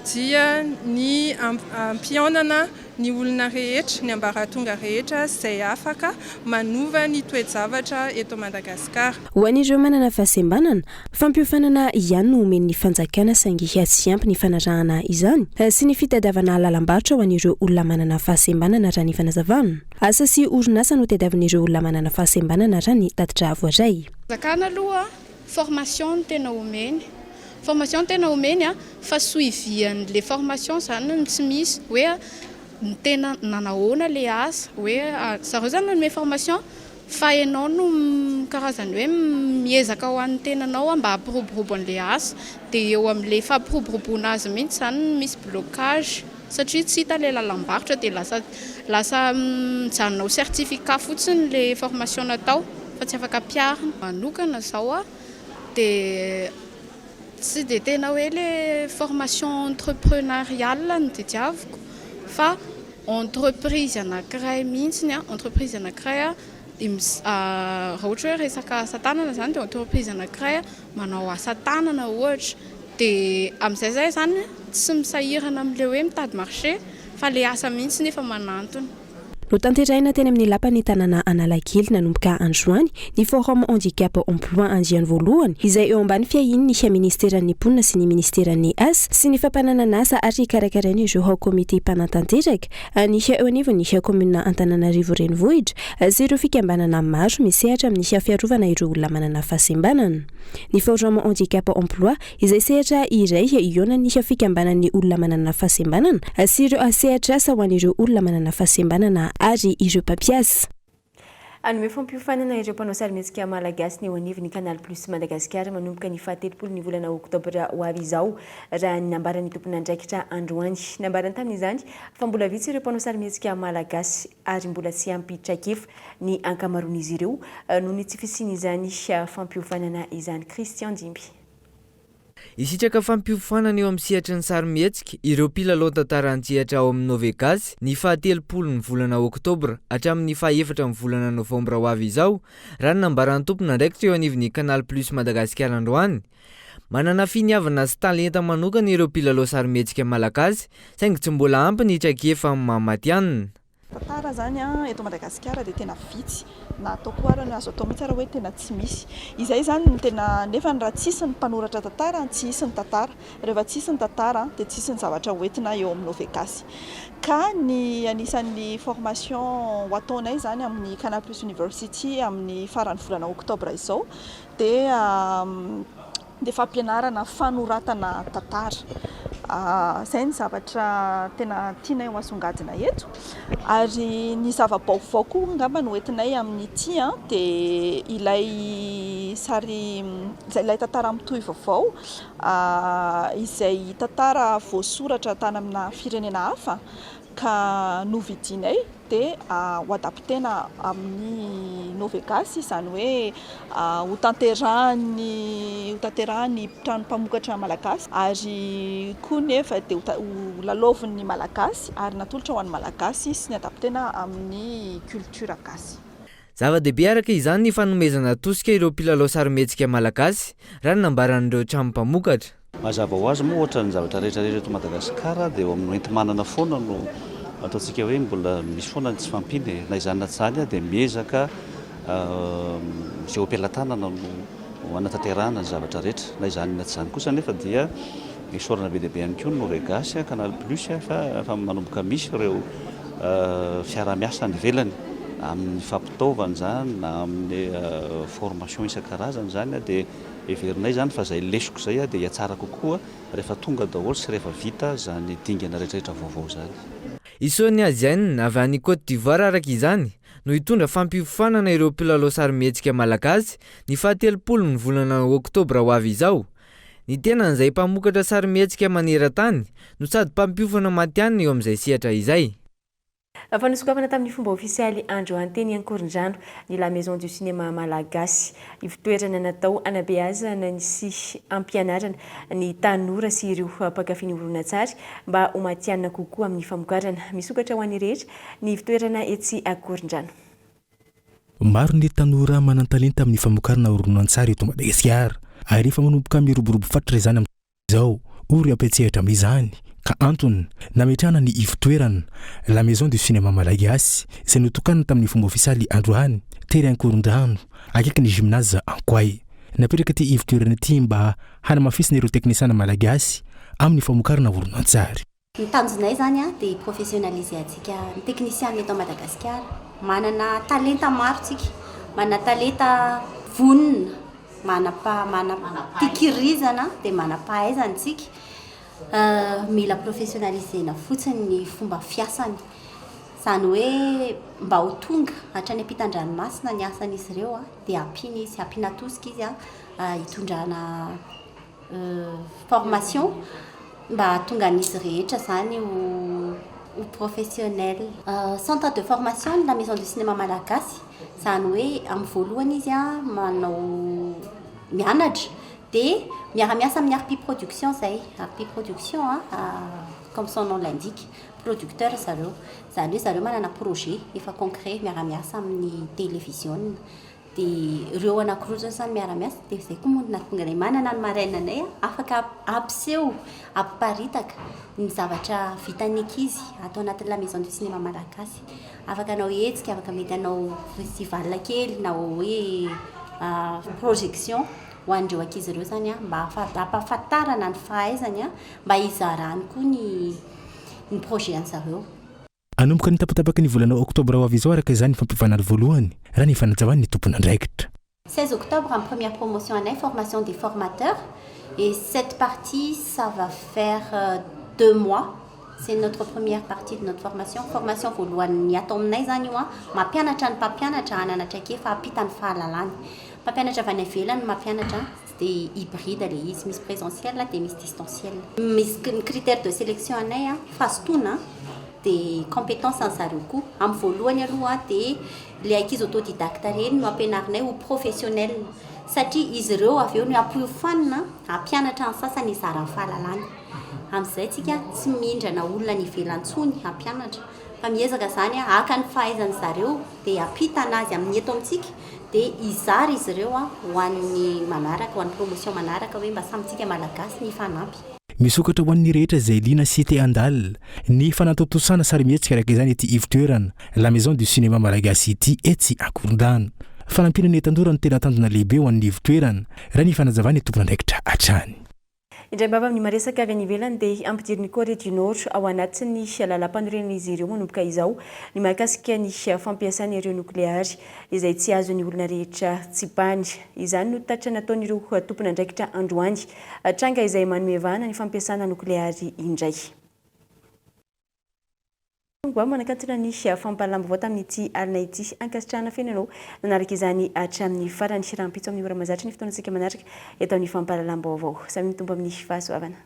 dia ny hampihaonana ny olona rehetra, ny ambaratonga rehetra izay afaka manova ny toe-javatra eto Madagasikara. Ho an'ireo manana fahasembanana, fampiofanana ihany no omen'ny fanjakana saingy tsy ampy ny fanarahana izany sy ny fitadiavana lalam-barotra ho an'ireo olona manana fahasembanana raha ny fanazavana. Asa sy orinasa no tadiavin'ireo olona manana fahasembanana raha ny tatitra voaray. Fanjakana aloha Formation no tena omeny. Formation no tena omeny a, fa suivi an'le formation zany no tsy misy, hoe ny tena nanahoana le asa, hoe zareo zany nanome formation fa enao no karazany hoe miezaka ho an'ny tenanao mba hampiroborobo an'le asa, de eo am'le fampiroboroboana azy mihitsy zany no misy blocage satria tsy hita le lalam-barotra de lasa lasa mijanona ho certificat fotsiny le formation natao fa tsy afaka ampiharina. Manokana zao aho de tsy de tena hoe le formation entrepreneuriale no tediaviko fa entreprise anakiray mihitsiny an, entreprise anakiray an de raha ohatra hoe resaka asa tanana zany de entreprise anakiray manao asa tanana ohatra dia amin'izay zay zany tsy misahirana amin'ilay hoe mitady marché fa ilay asa mihitsy nefa manantona. Notanterahina teny amin'ny Lapan'ny tanàna Analakely nanomboka androany ny Forum Handicap Emploi andiany voalohany izay eo ambany fiahian'ny Ministeran'ny Mponina sy ny Ministeran'ny Asa sy ny Fampananan'asa ary karakarain'ireo komity mpanatanteraka ny eo anivon'ny kaominina Antananarivo Renivohitra sy ireo fikambanana maro misehatra amin'ny fiarovana ireo olona manana fahasembanana. Ny Forum Handicap Emploi izay sehatra iray ihaonan'ny fikambanan'ny olona manana fahasembanana sy ireo sehatr'asa ho an'ireo olona manana fahasembanana ary ireo mpampiasa. Hanome fampiofanana ireo mpanao sarimihetsika malagasy ny eo anivon'ny Canal Plus Madagasikara manomboka ny fahatelopolo ny volana oktobra ho avy izao, raha ny nambaran'ny tompon'andraikitra androany. Nambarany tamin'izany fa mbola vitsy ireo mpanao sarimihetsika malagasy ary mbola tsy ampy traikefa ny ankamaroan'izy ireo noho ny tsy fisian'izany fampiofanana izany. Christian Dimby. Hisitraka fampiofanana eo amin'ny sehatry ny sarimihetsika ireo mpilalao tantara an-tsehatra ao amin'ny Novegasy ny fahatelopolo ny volana oktobra hatramin'ny fahaefatra ny volana novambra ho avy izao, raha ny nambaran'ny tompon'andraikitra eo anivon'ny Canal Plus Madagasikara androany. Manana finiavana sy talenta manokana ireo mpilalao sarimihetsika malagasy saingy tsy mbola ampy ny traikefa amin'ny maha matihanina. Tantara izany eto Madagasikara dia tena vitsy na ataoko ara ny azo atao mihitsy ara hoe tena tsy misy. Izay izany no tena nefa raha tsisy ny mpanoratra tantara tsy hisy ny tantara. Rehefa tsisy ny tantara dia tsisy ny zavatra ho entina eo amin'ny Novegasy. Ka ny anisan'ny formation ho ataonay izany amin'ny Canal Plus University amin'ny faran'ny volana oktobra izao dia dia fampianarana fanoratana tantara. Izay ny zavatra tena tianay ho asongadina eto. Ary ny zava-baovao koa angamba no entinay amin'ity dia ilay sary, ilay tantara mitohy vaovao izay tantara voasoratra tany amina firenena hafa ka novidianay dia ho adaptena amin'ny Novegasy, izany hoe ho tanterahan'ny ho tanterahan'ny trano mpamokatra malagasy ary koa nefa dia ho lalaovin'ny malagasy ary natolotra ho an'ny malagasy sy ny adaptena amin'ny culture gasy. Zava-dehibe araka izany ny fanomezana tosika ireo mpilalao sarimihetsika malagasy, raha ny nambaran'ireo trano mpamokatra. Mazava ho azy moa ohatra ny zavatra rehetra rehetra eto Madagasikara dia eo amin'ny hoenti-manana foana no ataontsika hoe mbola misy foana ny tsy fahampiana e. Na izany na tsy izany dia miezaka Izay eo am-pelatanana no hanatanterahana ny zavatra rehetra. Na izany na tsy izany kosa anefa dia isaorana be dia be ihany koa ny Novegasy, Canal Plus fa efa manomboka misy ireo fiaraha-miasa any ivelany amin'ny fampitaovana izany na amin'ny formation isan-karazany izany dia heverinay izany fa izay lesoka izay dia hihatsara kokoa rehefa tonga daholo sy rehefa vita izany dingana rehetrarehetra vaovao izany. I Sonia Diagne avy any Côte d'Ivoire araka izany no hitondra fampiofanana ireo mpilalao sarimihetsika malagasy ny fahatelopolo ny volana oktobra ho avy izao. Ny tenany izay mpamokatra sarimihetsika maneran-tany no sady mpampiofana matihanina eo amin'izay sehatra izay. Fa nosokafana tamin'ny fomba ofisialy androany teny Ankorondrano ny La Maison du Cinéma Malagasy. Ivotoerana natao hanabeazana ny sy hampianarana ny tanora sy ireo mpankafy ny horonantsary mba ho matihanina kokoa amin'ny famokarana. Misokatra ho an'ny rehetra ny ivotoerana etsy Ankorondrano. Maro ny tanora manan-talenta amin'ny famokarana horonantsary eto Madagasikara ary efa manomboka miroborobo fatratra izany amin'izao, hoy ireo mpiantsehatra amin'izany, ka antony nametrahana ny ivotoerana La Maison du Cinéma Malagasy izay notokanina tamin'ny fomba ofisialy androany tery Ankorondrano, akaikin'ny Gymnase Ankoay. Napetraka ity ivotoerana ity mba hanamafisana ireo teknisiana malagasy amin'ny famokarana horonantsary. Ny tanjonay izany dia hi-professionnaliser antsika ny teknisiana eto Madagasikara. Manana talenta maro tsika, manana talenta vonona, manam-pikirizana dia manam-pahaizana isika. Mila professionnaliser-na fotsiny ny fomba fiasany. Izany hoe mba ho tonga hatrany ampitan-dranomasina ny asan'izy ireo dia ampiana izy, ampiana tosika izy hitondrana formation mba hahatonga an'izy rehetra izany ho ho professionnel. Centre de formation ny La Maison du Cinéma Malagasy, izany hoe amin'ny voalohany izy manao mianatra dia miara-miasa amin'ny Arpi Production izay, Arpi Production comme son nom l'indique, producteur zareo, izany hoe zareo manana projet efa concret miara-miasa amin'ny televiziona. Dia ireo anankiroa izao izany miara-miasa dia izay koa moa no nahatonga anay manana ny marraine anay afaka hampiseho, hampiparitaka ny zavatra vitan'ny ankizy ato anatin'ny la maison du cinéma malagasy. Afaka hanao hetsika, afaka mety hanao festival kely na hoe projection ho an'ireo ankizy ireo izany mba hampahafantarana ny fahaizany mba hizarany koa ny ny projet an'zareo. Hanomboka ny tapatapaky ny volana oktobra ho avy izao araka izany ny fampiovanana voalohany, raha ny fanazavan'ny tompon'andraikitra. 16 octobre ny première promotion anay formation des formateurs et cette partie ça va faire deux mois c'est notre première partie de notre formation, formation voalohany ato aminay izany io an, mampianatra ny mpampianatra hanana traikefa hampita ny fahalalany, mpampianatra avy any ivelany no mampianatra dia hybride ilay izy, misy présentiel dia misy distanciel. Misy ny critère de sélection anay an, fahazotoana dia compétence an'ny zareo koa. Amin'ny voalohany aloha dia ilay ankizy autodidacte ireny no ampianarinay ho professionnel satria izy ireo avy eo no ampiofanina hampianatra ny sasany hizara ny fahalalany. Amin'izay tsika tsy mindrana olona any ivelany intsony hampianatra fa miezaka izany haka ny fahaizan'ny zareo dia hampitana azy amin'ny eto amintsika dia hizara izy ireo ho an'ny manaraka, ho an'ny promotion manaraka hoe mba samy tsika Malagasy ny hifanampy. Misokatra ho an'ny rehetra izay liana sy te handalina ny fanatontosana sarimihetsika araka izany ity ivotoerana La Maison du Cinéma Malagasy ity etsy Ankorondrano. Fanampiana ny tanora no tena tanjona lehibe ho an'ny ivotoerana, raha ny fanazavan'ny tompon'andraikitra hatrany. Indray mbava amin'ny maresaka avy any ivelany dia ampidirin'i Corée du Nord ao anatin'ny lalàmpanorenan'izy ireo manomboka izao ny mahakasika ny fampiasana ireo nokleary izay tsy azon'ny olona rehetra tsipahany. Izany no tatitra nataon'ireo tompon'andraikitra androany. Tranga izay manome vahana ny fampiasana nokleary indray. Mba manakatona ny fampahalalam-baovao tamin'ity alina ity. Ankasitrahana feno ianao nanaraka izany hatramin'ny farany. Rahampitso amin'ny ora mahazatra ny fotoanantsika manaraka eto amin'ny fampahalalam-baovao. Samy mitombo amin'ny fahasoavana.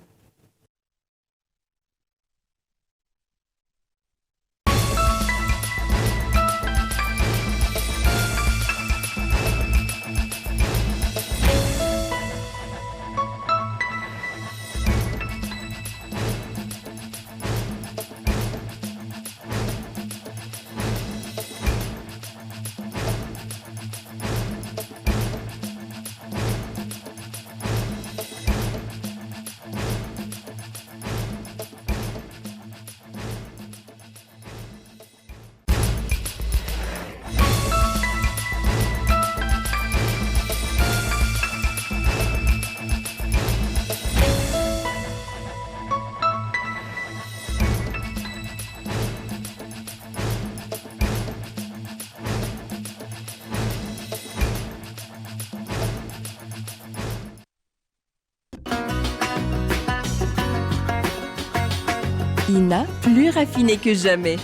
Vina, plus raffiné que jamais.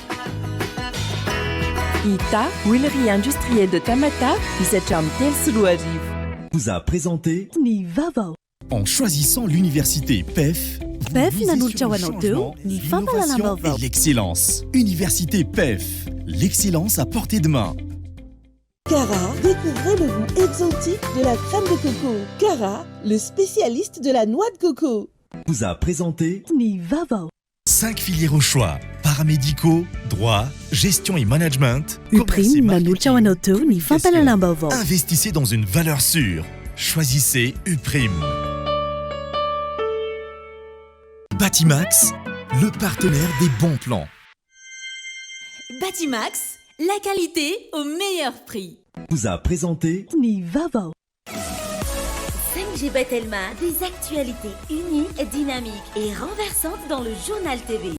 Ita, huilerie industrielle de Tamatave, misy hatramin'ny 2003. Vous a présenté ny vaovao. En choisissant l'université PEF, PEF nanolotra ho anao teo ny fampahalalam-baovao. et l'excellence. Université PEF, l'excellence à portée de main. Cara, découvrez le goût exotique de la crème de coco. Cara, le spécialiste de la noix de coco. Vous a présenté ny vaovao. Cinq filières au choix. Paramédicaux, droit, gestion et management. Uprime nanolotra ho anao teo ny fampahalalam-baovao. Investissez dans une valeur sûre. Choisissez Uprime. Batimax, le partenaire des bons plans. Batimax, la qualité au meilleur prix. Vous a présenté ny vaovao. 5G Batelma, des actualités uniques, dynamiques et renversantes dans le journal TV.